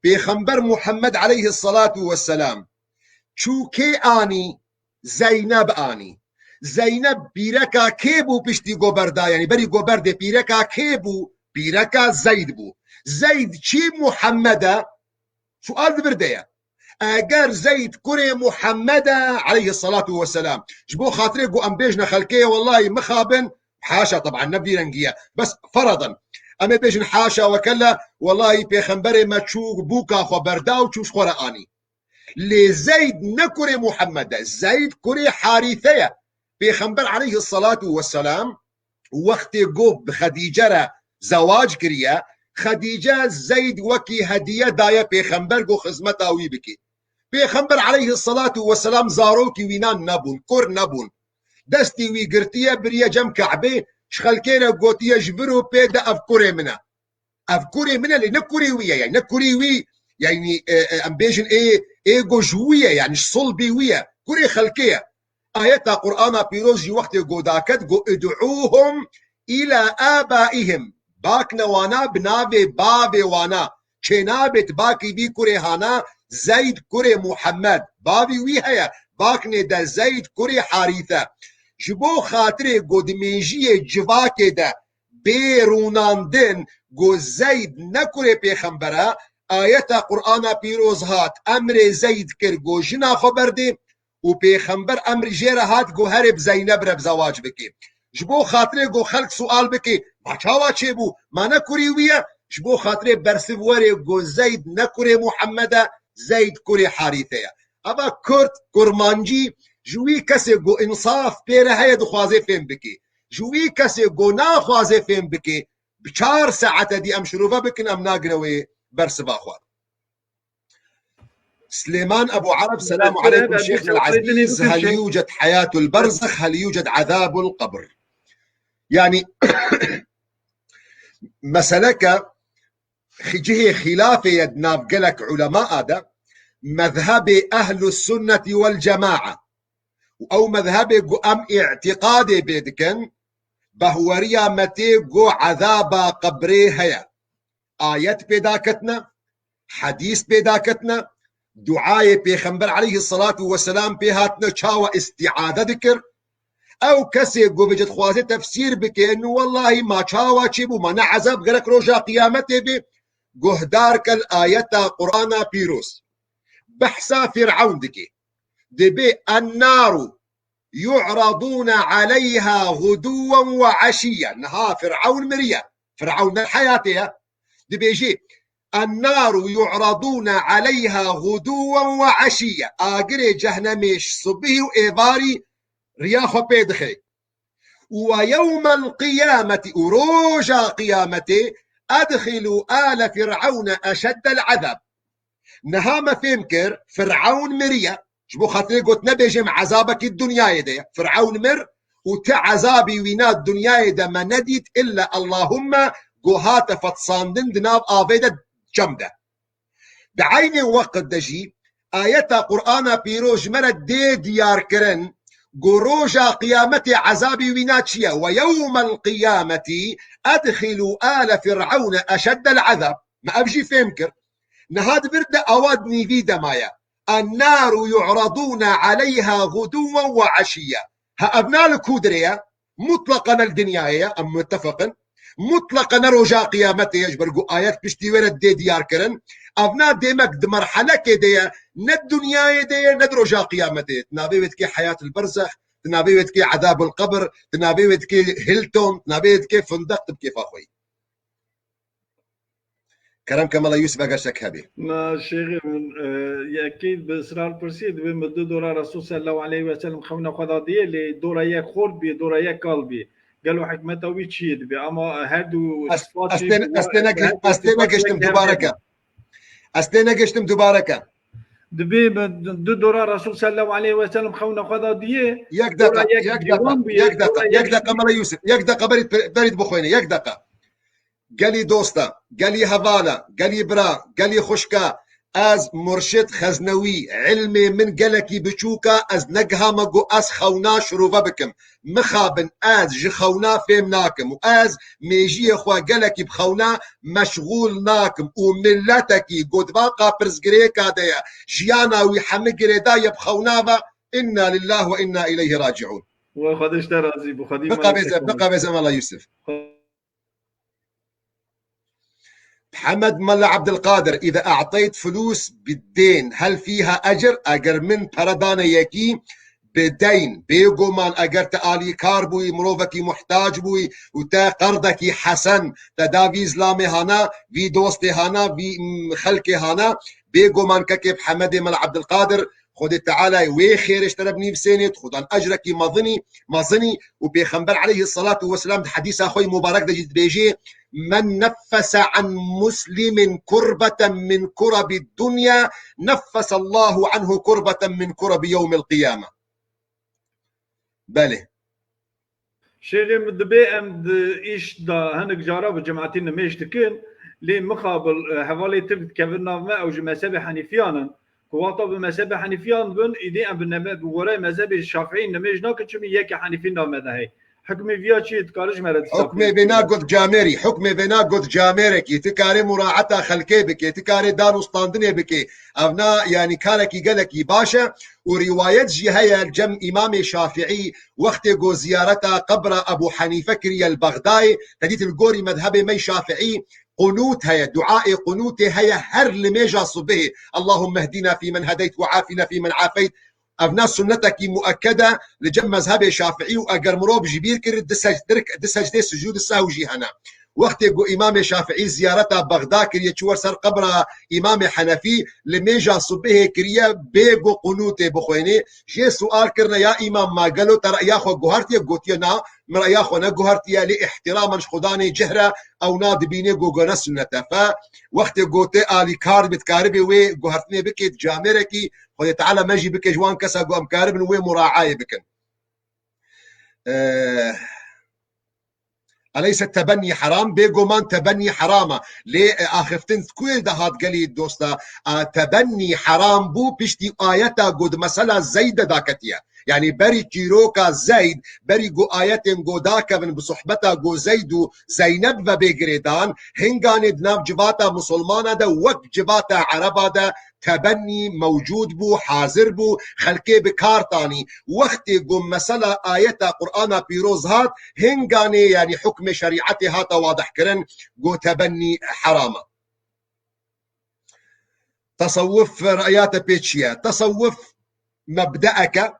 Pêxember Muhammed aleyhisselatu vesselam çû kê anî? Zeyneb anî. Zeyneb pîreka kê bû piştî goberda? Yanî berî goberdê pîreka kê bû? Pîreka Zeyd bû. Zeyd çî Muhammed e? Sual di vir de ye. Eger Zeyd kurê Muhammed e aleyhisselatu vesselam, ji bo xatirê ku em bêjne xelkê ye, wellahî mixabin, haşa, teban ne vî rengî ye. Bes feradan, em ê bêjin haşa wekella, wellahî pêxemberê me çû bûka xwe berda û çû ji xwe re anî. Lê Zeyd ne kurê Muhammed e. Zeyd kurê Harîse ye. Pêxember aleyhisselatu vesselam wextê ku bi Xedîce re zewac kiriye, Xedîce Zeyd wekî hediye daye pêxember ku xizmeta wî bike. Pêxember aleyhisselatu vesselam zarokî wînan nebûn, kur nebûn. Destî wî girtiye, biriye cem Ke'bê, ji xelkê re gotiye, ji vir û pê de ev kurê min e. Ev kurê min e, lê ne kurê wî ye, yani ne kurê wî, yani, e, e, em bêjin ê, ê go ji wî ye, yani ji sulbî wî ye. Kurê xelkê ye. Ayeta Qur'ana pîroz jî wextê go daket, go, "Id'ûhum îlâ âbâihim." Bakne wana bi navê bavê wana. Çênabêt bakî vî kurê hana Zeyd kurê Muhammed. Bavî wî heye. Baknê de Zeyd kurê Harîse. Ji bo xatirê go di mêjiyê civakê de bê rûnandin, go Zeyd ne kurê pêxember e, ayeta Qur'ana pîroz hat, emrê Zeyd kir, go jina xwe berdê û pêxember emrî jê re hat, go herê bi Zeyneb re bi zewac bikê. Ji bo xatirê go xelk sual bikê, ma çawa çêbû, ma ne kurî wî ye? Ji bo xatirê bersiv werê, go Zeyd ne kurê Muhammed e, Zeyd kurê Harîse ye. Eva Kurd, Kurmancî, ji wî kesê go însaf pê re heye dixwaze fêm bikê. Ji wî kesê go naxwaze fêm bike, bi çar saete dî em şirove bikin, em nagire wê bersiva xwe. Silêman Ebu Ereb, selamu aleykum şêxna ezîz, hel yûced heyatul berzix, hel yûced ezabul qebr. Yani, meseleke xi-, cihê xîlafê ye di nav gelek ulema de, mezhebê ehlus sunnetî wel cemaa. Û ew mezhebê ku em îtîqadê pê dikin, behweriya me tê ku ezaba qebrê heye. Ayet pê daketine, hedîs pê daketine, duayê Pêxember aleyhisselatu vesselam pê hatine çawa îstîade dikir. Ew kesê ku bêje dixwaze tefsîr bike, nu wellahî ma çawa çêbû, ma ne ezab gerek roja qiyametê bê, guhdar ke li ayeta Qur'ana pîroz. Behsa Fîr'ewn dike. Dibê, "Ennaru yu'radûne aleyha guduwen ve eşiyye." Niha Fir'ewn miriye. Fir'ewn ne heyatê ye. Dibêjê, "Ennaru yu'radûne aleyha guduwen ve eşiyye." Agirê cehnemê ji sibihî û êvarî riya xwe pê dixe. "Ve yewmel qiyametî", û roja qiyametê, "edxilû ale Fir'ewne eşeddel ezab." Niha me fêm kir, Fir'ewn miriye. Ji bo xatirê got nebêjê me ezabekî dinyayê de ye. Fir'ewn mir û ti ezabî wîna dinyayê de me nedît, illa Allahumme go hate fetsandin di nav avê de cem de. Di eynê weqt de jî ayeta Qur'ana pîroz ji me re dê diyar kirin Go roja qiyametê ezabê wîna çi ye? Ve yewmel qiyameti edxilû ale Fir'ewne eşeddel ezab. Me ev jî fêm kir. Niha di vir de awa di nîvî de maye. Ennaru yu'radûne aleyha guduwen ve eşiyya. Ha, ev na li ku dirê ye? Mutlaqa ne li dinyayê ye, em mutefeq in. Mutlaqa ne roja qiyametê ye, ji ber ku ayet piştî wê re dê diyar kirin. Ev na demek di merhelekê de ye, ne di dinyayê de ye, ne di roja qiyametê ye. Di navê wê dikê heyatil berzex, di navê wê dikê ezabul qebir, di navê wê dikê Hilton, di navê wê dikê findeq, tu bi kêfa xwe yî. Kerem ke mala Yusuf eger şek hebî. Ma şêxê min, e, yekî bi israr pirsî, dibê min du dora Resul sallallahu aleyhi ve sellem xewna xwe da diyê, lê dora yek xort bî, dora yek kal bî. Gelo hikmeta wî çi yê dibê? Ama her du Ez, sifatî ez tê, ez tê her negihişt-, du ez tê sifatî negihiştim yek dubareke. Hebe. Ez tê negihiştim dubareke. Dibê min du dora Resul sallallahu aleyhi ve sellem xewna xwe da diyê. Yek dora deqa, yek yek deqa, dîwan bûye, yek deqa, dora yek yek deqa mala Yusuf. Yek deqa berî, berî bixwêne, yek deqa. Gelî dosta, gelî hevala, gelî bira, gelî xwişka, ez Murşid Xeznewî, ilmê min gelekî biçûk e, ez negihame ku ez xewna şirove bikim. Mixabin, ez ji xewna fêm nakim û ez mêjiyê xwe gelekî bi xewna meşxûl nakim û miletekî ku di va qapirsgirêka de ye, jiyana wî hemî girêdaye bi xewna ve, inna lillah ve inna ileyhi raciun. Xwedê ji te razî bû. Xwedî Biqabêze, biqabêze mala Yusuf. Hemed Mela Abdulkadir, إذا أعطيت فلوس بالدين هل فيها أجر؟ Eger min pere dane yekî bi deyn, bêguman eger te alîkar bûyî, mirovekî muhtac bûyî û te qerdekî hesen te da vî zlamê hana, vî dostê hana, vî, mm, xelkê hana, bêguman kekê bi Hemedê Mela Abdulkadir, Xwedê Teala wê xêrê ji te re binivîsênê, Xudan ecrekî mezinî, mezinî û Pêxember aleyhisselatu vesselam di hedîsa xwe yî mubarek de jî dibêjê, "Men neffese an muslimin kurbeten min kurabid dunya, neffesallahu anhu kurbeten min kurabi yewmil qiyame." Belê. Şêxê min, dibê em di îş de hinek cara bi cemaetî nimêj dikin, lê mixabil, e, hevalê tirk dikevin nav me, ew ji mezhebê Henîfiyan in. Ku wexta bi mezhebê Henîfiyan bin, îdî em bi neme-, bi goreyê mezhebê Şafîî nimêj nakin, çimî yekê Henîfî nav me de heye. Hukmê viya çi ye, dikare ji me re dîsa Hukmê bêjî? Vêna got camêrî, hukmê vêna got camêrekî, tu karê muraeta xelkê bikê, tu karê dan û standinê bikê. Ev na, yanî karekî gelekî baş e û rîwayet jî heye cem Îmamê Şafîî, wextê ku ziyareta qebra Ebû Henîfe kiriye li Bexdayê, te dît li gorî mezhebê me Şafîî qunût heye, duayê qunûtê heye her limêja subihê. Allahümme hdina fîmen hedeyt ve afina fîmen afeyt. Ev ne sunnetekî muekked e li cem mezhebê Şafîî û eger mirov ji bîr kir, di sec-, dirk-, di secdê sucûd sehw jî hene. Wextê ku Îmamê Şafîî ziyareta Bexda kiriye, çû wer ser qebra Îmamê Henefî, li mêja subihê kiriye bê ku qunûtê bixwênê. Jê sual kirine, ya Îmam, ma gelo te reya xwe guhertiye? Gotiye, na, min reya xwe neguhertiye, lê îhtiraman ji Xudanê cih re, ew na dibînê ku gone sunnet e. Fe, wextê ku tê alîkar bê, dikaribê wê guhertinê bikê, camêrekî, Xwedê Teala me jî bike ji wan kesa ku em karibin wê muraayê bikin. Eh, Eleyse tebennî heram? Bêguman tebennî heram e. Lê, e, axiftin ku yê de hat gelî dosta, a, tebennî heram bû piştî ayeta ku di mesela Zeyd de daketiye. Yanî berî çîroka Zeyd, berî ku ayetên ku dakevin bi sohbeta ku Zeyd û Zeyneb ve bê girêdan, hinganê di nav civata misilmana de wek civata ereba de tebennî mewcûd bû, hazir bû, xelkê bi kar tanî. Wextê ku mesela ayeta Qur'ana pîroz hat, hinganê, yanî hukmê şerîetê hate wadihkirin, ku tebennî heram e. Tesewuf reya te pê çi ye? Tesewuf mebdeeke,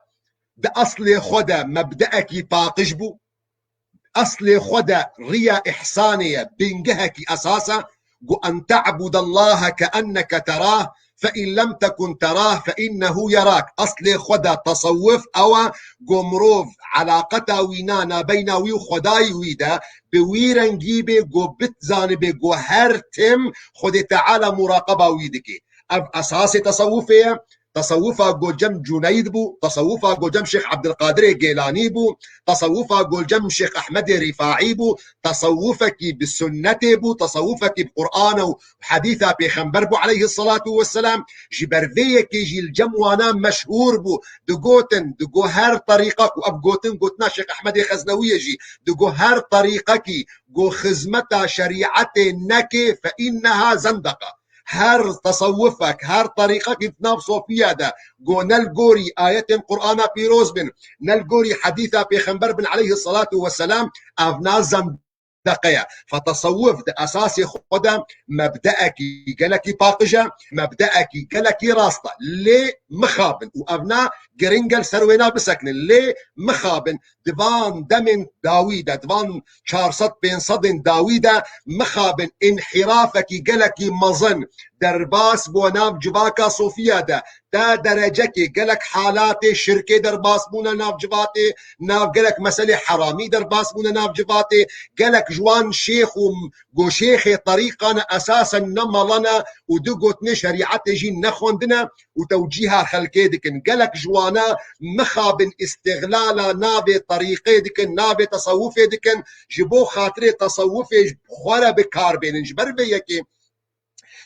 di eslê xwe de mebdeekî paqij bû. Eslê xwe de riya îhsanê ye, bingehekî esas e, ku en te'budallahe keenneke terah, fe in lem tekun terah, fe innehu yerak. Eslê xwe de tesewuf ew e, ku mirov elaqeta wî na nabeyna wî û Xwedayî wî de bi wî rengî bê, ku bizanibe ku her tim Xwedê Teala muraqeba wî dike. Ev esasê tesewufê ye. Tesewufa go cem Cuneyd bû, tesewufa go cem Şêx Ebdilqadirê Gêlanî bû, tesewufa go cem Şêx Ehmedê Rîfaî bû, tesewufekî bi sunnetê bû, tesewufekî bi Qur'an û hedîsa Pêxember bû aleyhisselatu vesselam. Ji ber vê yekê jî li cem wana meşhûr bû. Digotin, digo her terîqa ku ev gotin, gotina Şêx Ehmedê Xeznewiyê jî, digo her terîqekî go xizmeta şerîetê neke, fe inneha zendeqa. Her tesewufek, her terîqekî di nav sofiya de go ne li gorî ayetên Qur'ana pîroz bin, ne li gorî hedîsa Pêxember bin aleyhisselatu vesselam, ev na zendeqa ye. Fe tesewuf di esasê xwe de mebdeekî gelekî paqij e, mebdeekî gelekî rast e. Lê mixabin, û ev na giring e li ser wêna bisekinin, lê mixabin, di van demên dawî de, di van çar sed pênc sedên dawî de mixabin înhîrafekî gelekî mezin derbas bû nav civaka sofiya de, ta derecekê gelek halatê şirkê derbas bûne nav civatê, nav gelek meselê heramî derbas bûne nav civatê, gelek ji wan şêx û go şêxê terîqane esasen ne mala ne û du gotinê şerîetê jî nexwendine û tewcîha xelkê dikin. Gelek ji wana mixabin îstixlala navê terîqê dikin, navê tesewufê dikin, ji bo xatirê tesewufê ji xwe re bi kar bênin. Ji ber vê yekê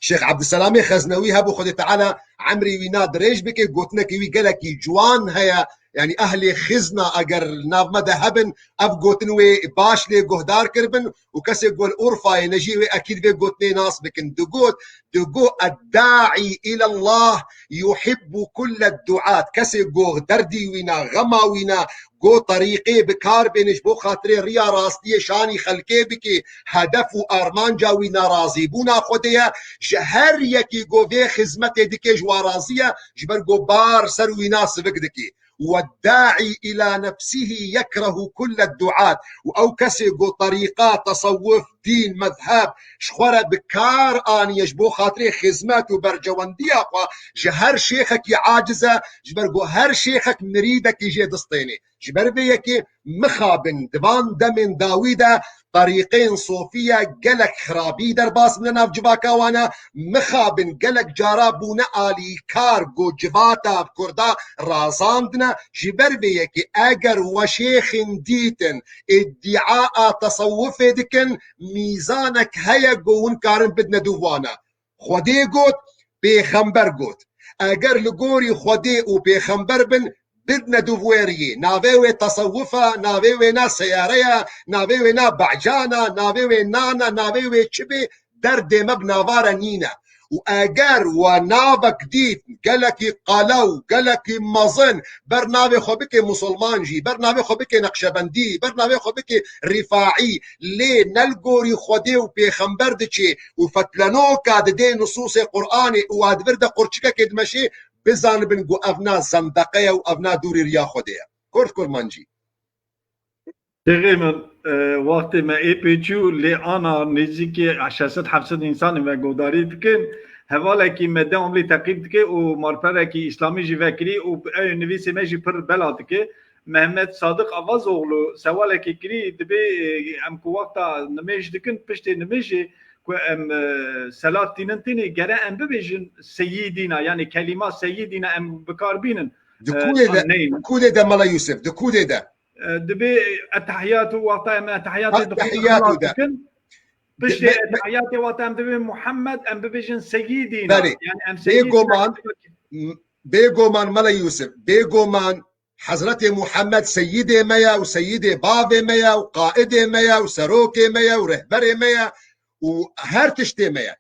Şêx Ebdulselamê Xeznewî hebû Xwedê Teala emrî wî na dirêj bike, gotinekî wî gelekî ciwan heye, yanî ehlê xizna eger li nav me de hebin, ev gotin wê baş lê guhdar kiribin û kesê ku li Urfayê ne jî wê ekîd vê gotinê nas bikin. Digot, digo, "Eddaî ilallah yuhibbu kulle duat." Kesê ku derdî wîna, xema wîna, go terîqê bi kar bêne ji bo xatirê riya rastiyê şanî xelkê bike, hedef û armanca wî na razîbûna Xwedê ye. Ji her yekî go vê xizmetê dike ji wa razî ye, ji ber go bar ser wî na sivik dike. "Weddaî ila nefsihî yekrehu kulle duat." Û ew kesê go terîqa, tesewuf, dîn, mezheb ji xwe re bi kar aniye ji bo xatirê xizmet û berjewendiya xwe, ji her şêxekî aciz e, ji ber go her şêxek mirîdekî jê distênê. Ji ber vê yekê mixabin di van demên dawî de terîqên sofiye gelek xirabî derbas bûne nav civaka wan e, mixabin gelek cara bûne alîkar ku civata kurda razandine. Ji ber vê yekê eger we şêxên dîtin îdîa a tesewufê dikin, mîzanek heye ku hûn karin bidine dûv wana. Xwedê got, pêxember got. Eger li gorî Xwedê û pêxember bin, bidine dûv wê riyê. Navê wê tesewuf e, navê wê na seyare ye, navê wê na becan e, navê wê nan e, navê wê çi bê, derdê me bi nava re nîne. Û eger we navek dît, gelekî qelew, gelekî mezin, ber navê xwe bike musulman jî, ber navê xwe bike neqşebendî, ber navê xwe bike rîfaî, lê ne li gorî Xwedê û pêxember diçê û fetlenoka didê nusûsê Qur'anê û a di vir de qurçikekê dimeşê, bizanibin ku ev na zendeqe ye û ev na dûrî riya Xwedê ye. Kurd kurmancî. Şêxê min, e, wextê me ê pê çû, lê ana nêzîkî şeş sed heft sed însanê me godarî dikin. Hevalekî me devamlî teqîb dike û malperekî îslamî jî vekirî û ew nivîsê me jî pir bela dike. Mehmet Sadiq Avazoğlu sewalekê kirî, dibê, e, em ku wexta nimêj dikin, piştê nimêjê ku em, e, selat tînin tînê, gere em bibêjin seyîdîna, yanî kelîma seyîdîna em bi kar bînin. Di, e, kûdê de, neynin. Di kûdê de Mela Yûsif, di kûdê de? E, dibê etehiyatû, wexta em etehiyatê dixwînin, Etehiyatû de. Dikin. Piştê etehiyatê wexta em dibê Muhammed, em bibêjin seyîdîna. Belê. Yanî em seyîdîna. Bêguman, bêguman Mela Yûsif, bêguman Hezretê Muhammed seyîdê me ye û seyîdê bavê me ye û qaidê me ye û serokê me ye û rehberê me ye û her tiştê me ye.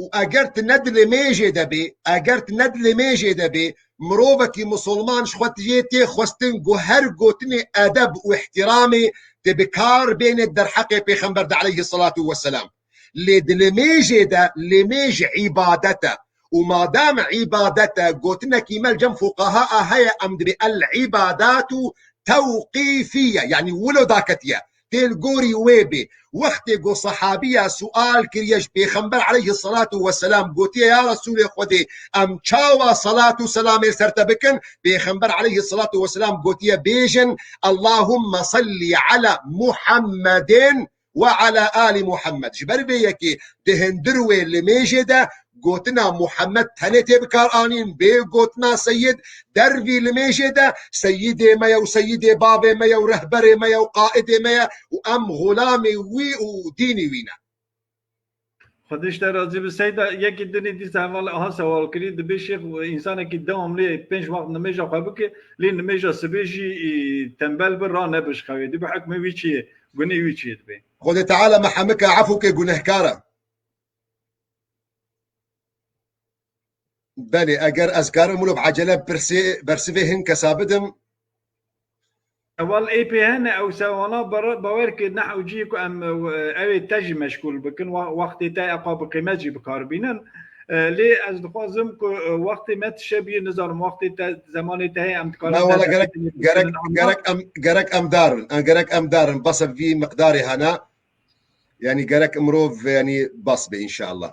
Û eger tu ne dilê mêjê de bê, eger tu ne dilê mêjê de bê, mirovekî musulman ji xwe tijê tê xwestin ku her gotinê edeb û îhtîramê tê bi kar bêne derheqê Pêxember de aleyhisselatu vesselam. Lê di limêjê de, limêj îbadet e. Û madam îbadet e, gotinekî me li cem fuqaha a heye, em dibê el îbadatu tewqîfî ye, yanî wilo daketiye. Tê li gorî wê bê. Wextê ku sehabiya sual kiriye ji Pêxember aleyhisselatu vesselam, gotiye, ya Resûlê Xwedê, em çawa selat û selamê li ser te bikin? Pêxember aleyhisselatu vesselam gotiye, bêjin, Allahumme salli ala Muhammedin ve ala ali Muhammed. Ji ber vê yekê di hindir wê limêjê de gotina Muhammed tenê tê bikar anîn, bê gotina Seyid dervî limêjê de Seyidê me ye û Seyidê bavê me ye û rehberê me ye û qaidê me ye û em xulamê wî û dînî wî ne. Xwedê ji te razî bi. Seyda, yekî dinê dîsa heval aha sewal kirî, dibê şêx, însanekî devamlî pênc wext nimêja xwe bike, lê nimêja sibê jî, î, tembel bi, ra nebe ji xewê. Dibê hukmê wî çi ye? Gunê wî çi ye dibê? Xwedê Teala me hemika efû ke gunehkar e. Belê, eger ez karim mirov ecele pirsê, bersivê hin kesa bidim. Ewal ê pê hene, ew sewana ber-, bawer ke neh û cihê ku em, e, ew ê te jî meşgûl bikin, wa-, wextê te ê xwe bi qîmet jî bi kar bînin. E, lê ez dixwazim ku, e, wextê me tişe bî, nizanim, wextê te, zemanê te heye, em dikarin Na, wala dersa gerek, gerek, gerek em, gerek em darin, e, gerek em darin, bes vî miqdarê hene. Yanî gerek mirov, yanî bas be înşallah.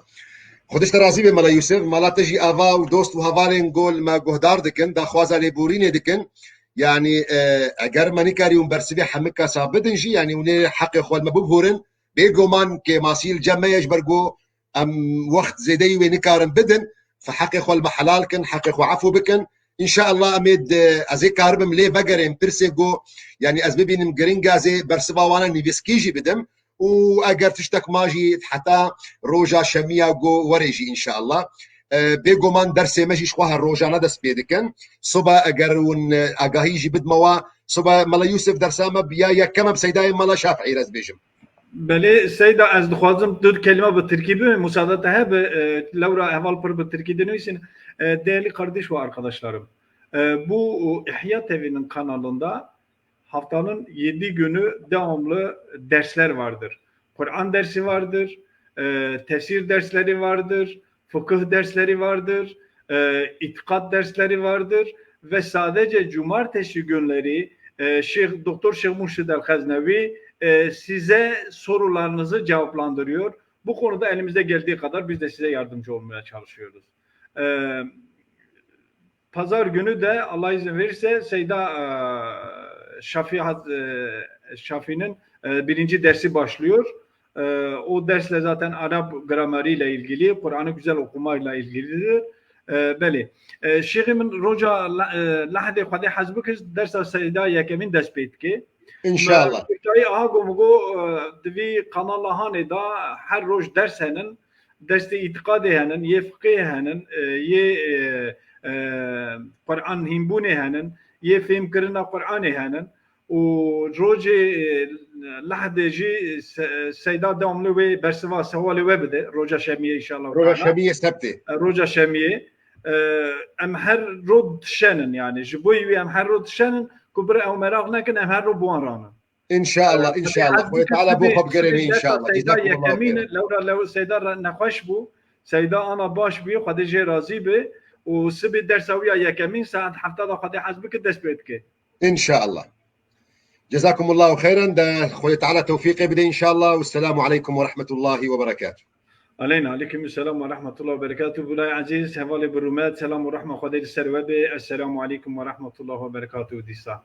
Xwedê ji te razî be Mela Yûsif, mala te jî ava û dost û hevalên gol me guhdar dikin, daxwaza lêborînê dikin. Yanî, e, eger me nikarî hûn bersivê hemika sa bidin jî, yanî hûn ê heqê xwe li me bibûrin. Bêguman kêmasî li cem me ye ji ber ku em wext zêdeyî wê nikarin bidin. Fe heqê xwe li me helal kin, heqê xwe efû bikin. Înşallah em ê di, ez ê karibim lê vegerêm pirsê ku, yanî ez bibînim giring e, ez ê bersiva wana nivîskî jî bidim. Û eger tiştek ma jî heta roja şemiya ku were jî înşallah. E, bêguman dersê me jî ji xwe her rojane dest pê dikin. Sibe eger hûn, e, agahî jî bidime wa, sibe Mela Yûsif dersa me bi ya yekem e bi Seydayê Mela Şafîî re ez bêjim. Belê, Seyda, ez dixwazim du kelîme bi tirkî bibim, musade te hebe, e, lewra heval pir bi tirkî dinivîsin. E, değerli kardeş ve arkadaşlarım, e, bu İhya T V'nin kanalında haftanın yedi günü devamlı dersler vardır. Kur'an dersi vardır, e, tefsir dersleri vardır, fıkıh dersleri vardır, e, itikat dersleri vardır ve sadece cumartesi günleri, e, Şeyh, Doktor Şeyh Murşid El-Gaznevi, e, size sorularınızı cevaplandırıyor. Bu konuda elimizde geldiği kadar biz de size yardımcı olmaya çalışıyoruz. E, Pazar günü de Allah izin verirse Seyda, e, Şafii Haz-, e, Şafii'nin, e, birinci dersi başlıyor. E, o dersle zaten Arap grameriyle ilgili, Kur'an'ı güzel okumayla ilgilidir. E, belê. E, şêxê min roja la-, e, lehdê Xwedê hez bikir dersa Seyda yekemîn dest pê dike. Înşallah. Çayê aha ku min got, e, di vî kanala hanê de her roj ders henin, dersê îtiqadê henin, yê fiqê henin, e, yê, e, e, Qur'an hînbûnê henin, yê fêmkirina Qur'anê henin û rojê, e, lehdê jî se-, Seyda devamlı wê bersiva sewalê we bide, roja şemiyê înşallah Roja Teala. Şemiyê sebtê. E, roja şemiyê. E, em her roj dişenin, yani ji bo wî em her roj dişenin ku bira ew meraq nekin, em her roj bi wan ranin. Înşallah, înşallah. Xwedê Teala bo xwe bigerêne înşallah. Seyda yekemîn, lewra lew Seyda re nexweş bû. Seyda ana baş bû, Xwedê jê razî be. Û sibê dersa wî ya yekemîn saet hefta da Xwedê hez bike dest pê dike. Înşallah. Cezakumullahu xeyran, de Xwedê Teala tewfîqê bide înşallah. Wesselamu aleykum ve rahmetullahi ve berekatuh. Aleyna, aleykum selam ve rahmetullah ve berekatuh. Bulay Aziz, hevalê bi rûmet, selam û rehma Xwedê li ser we be. Esselamu aleykum ve rahmetullah ve berekatuh dîsa.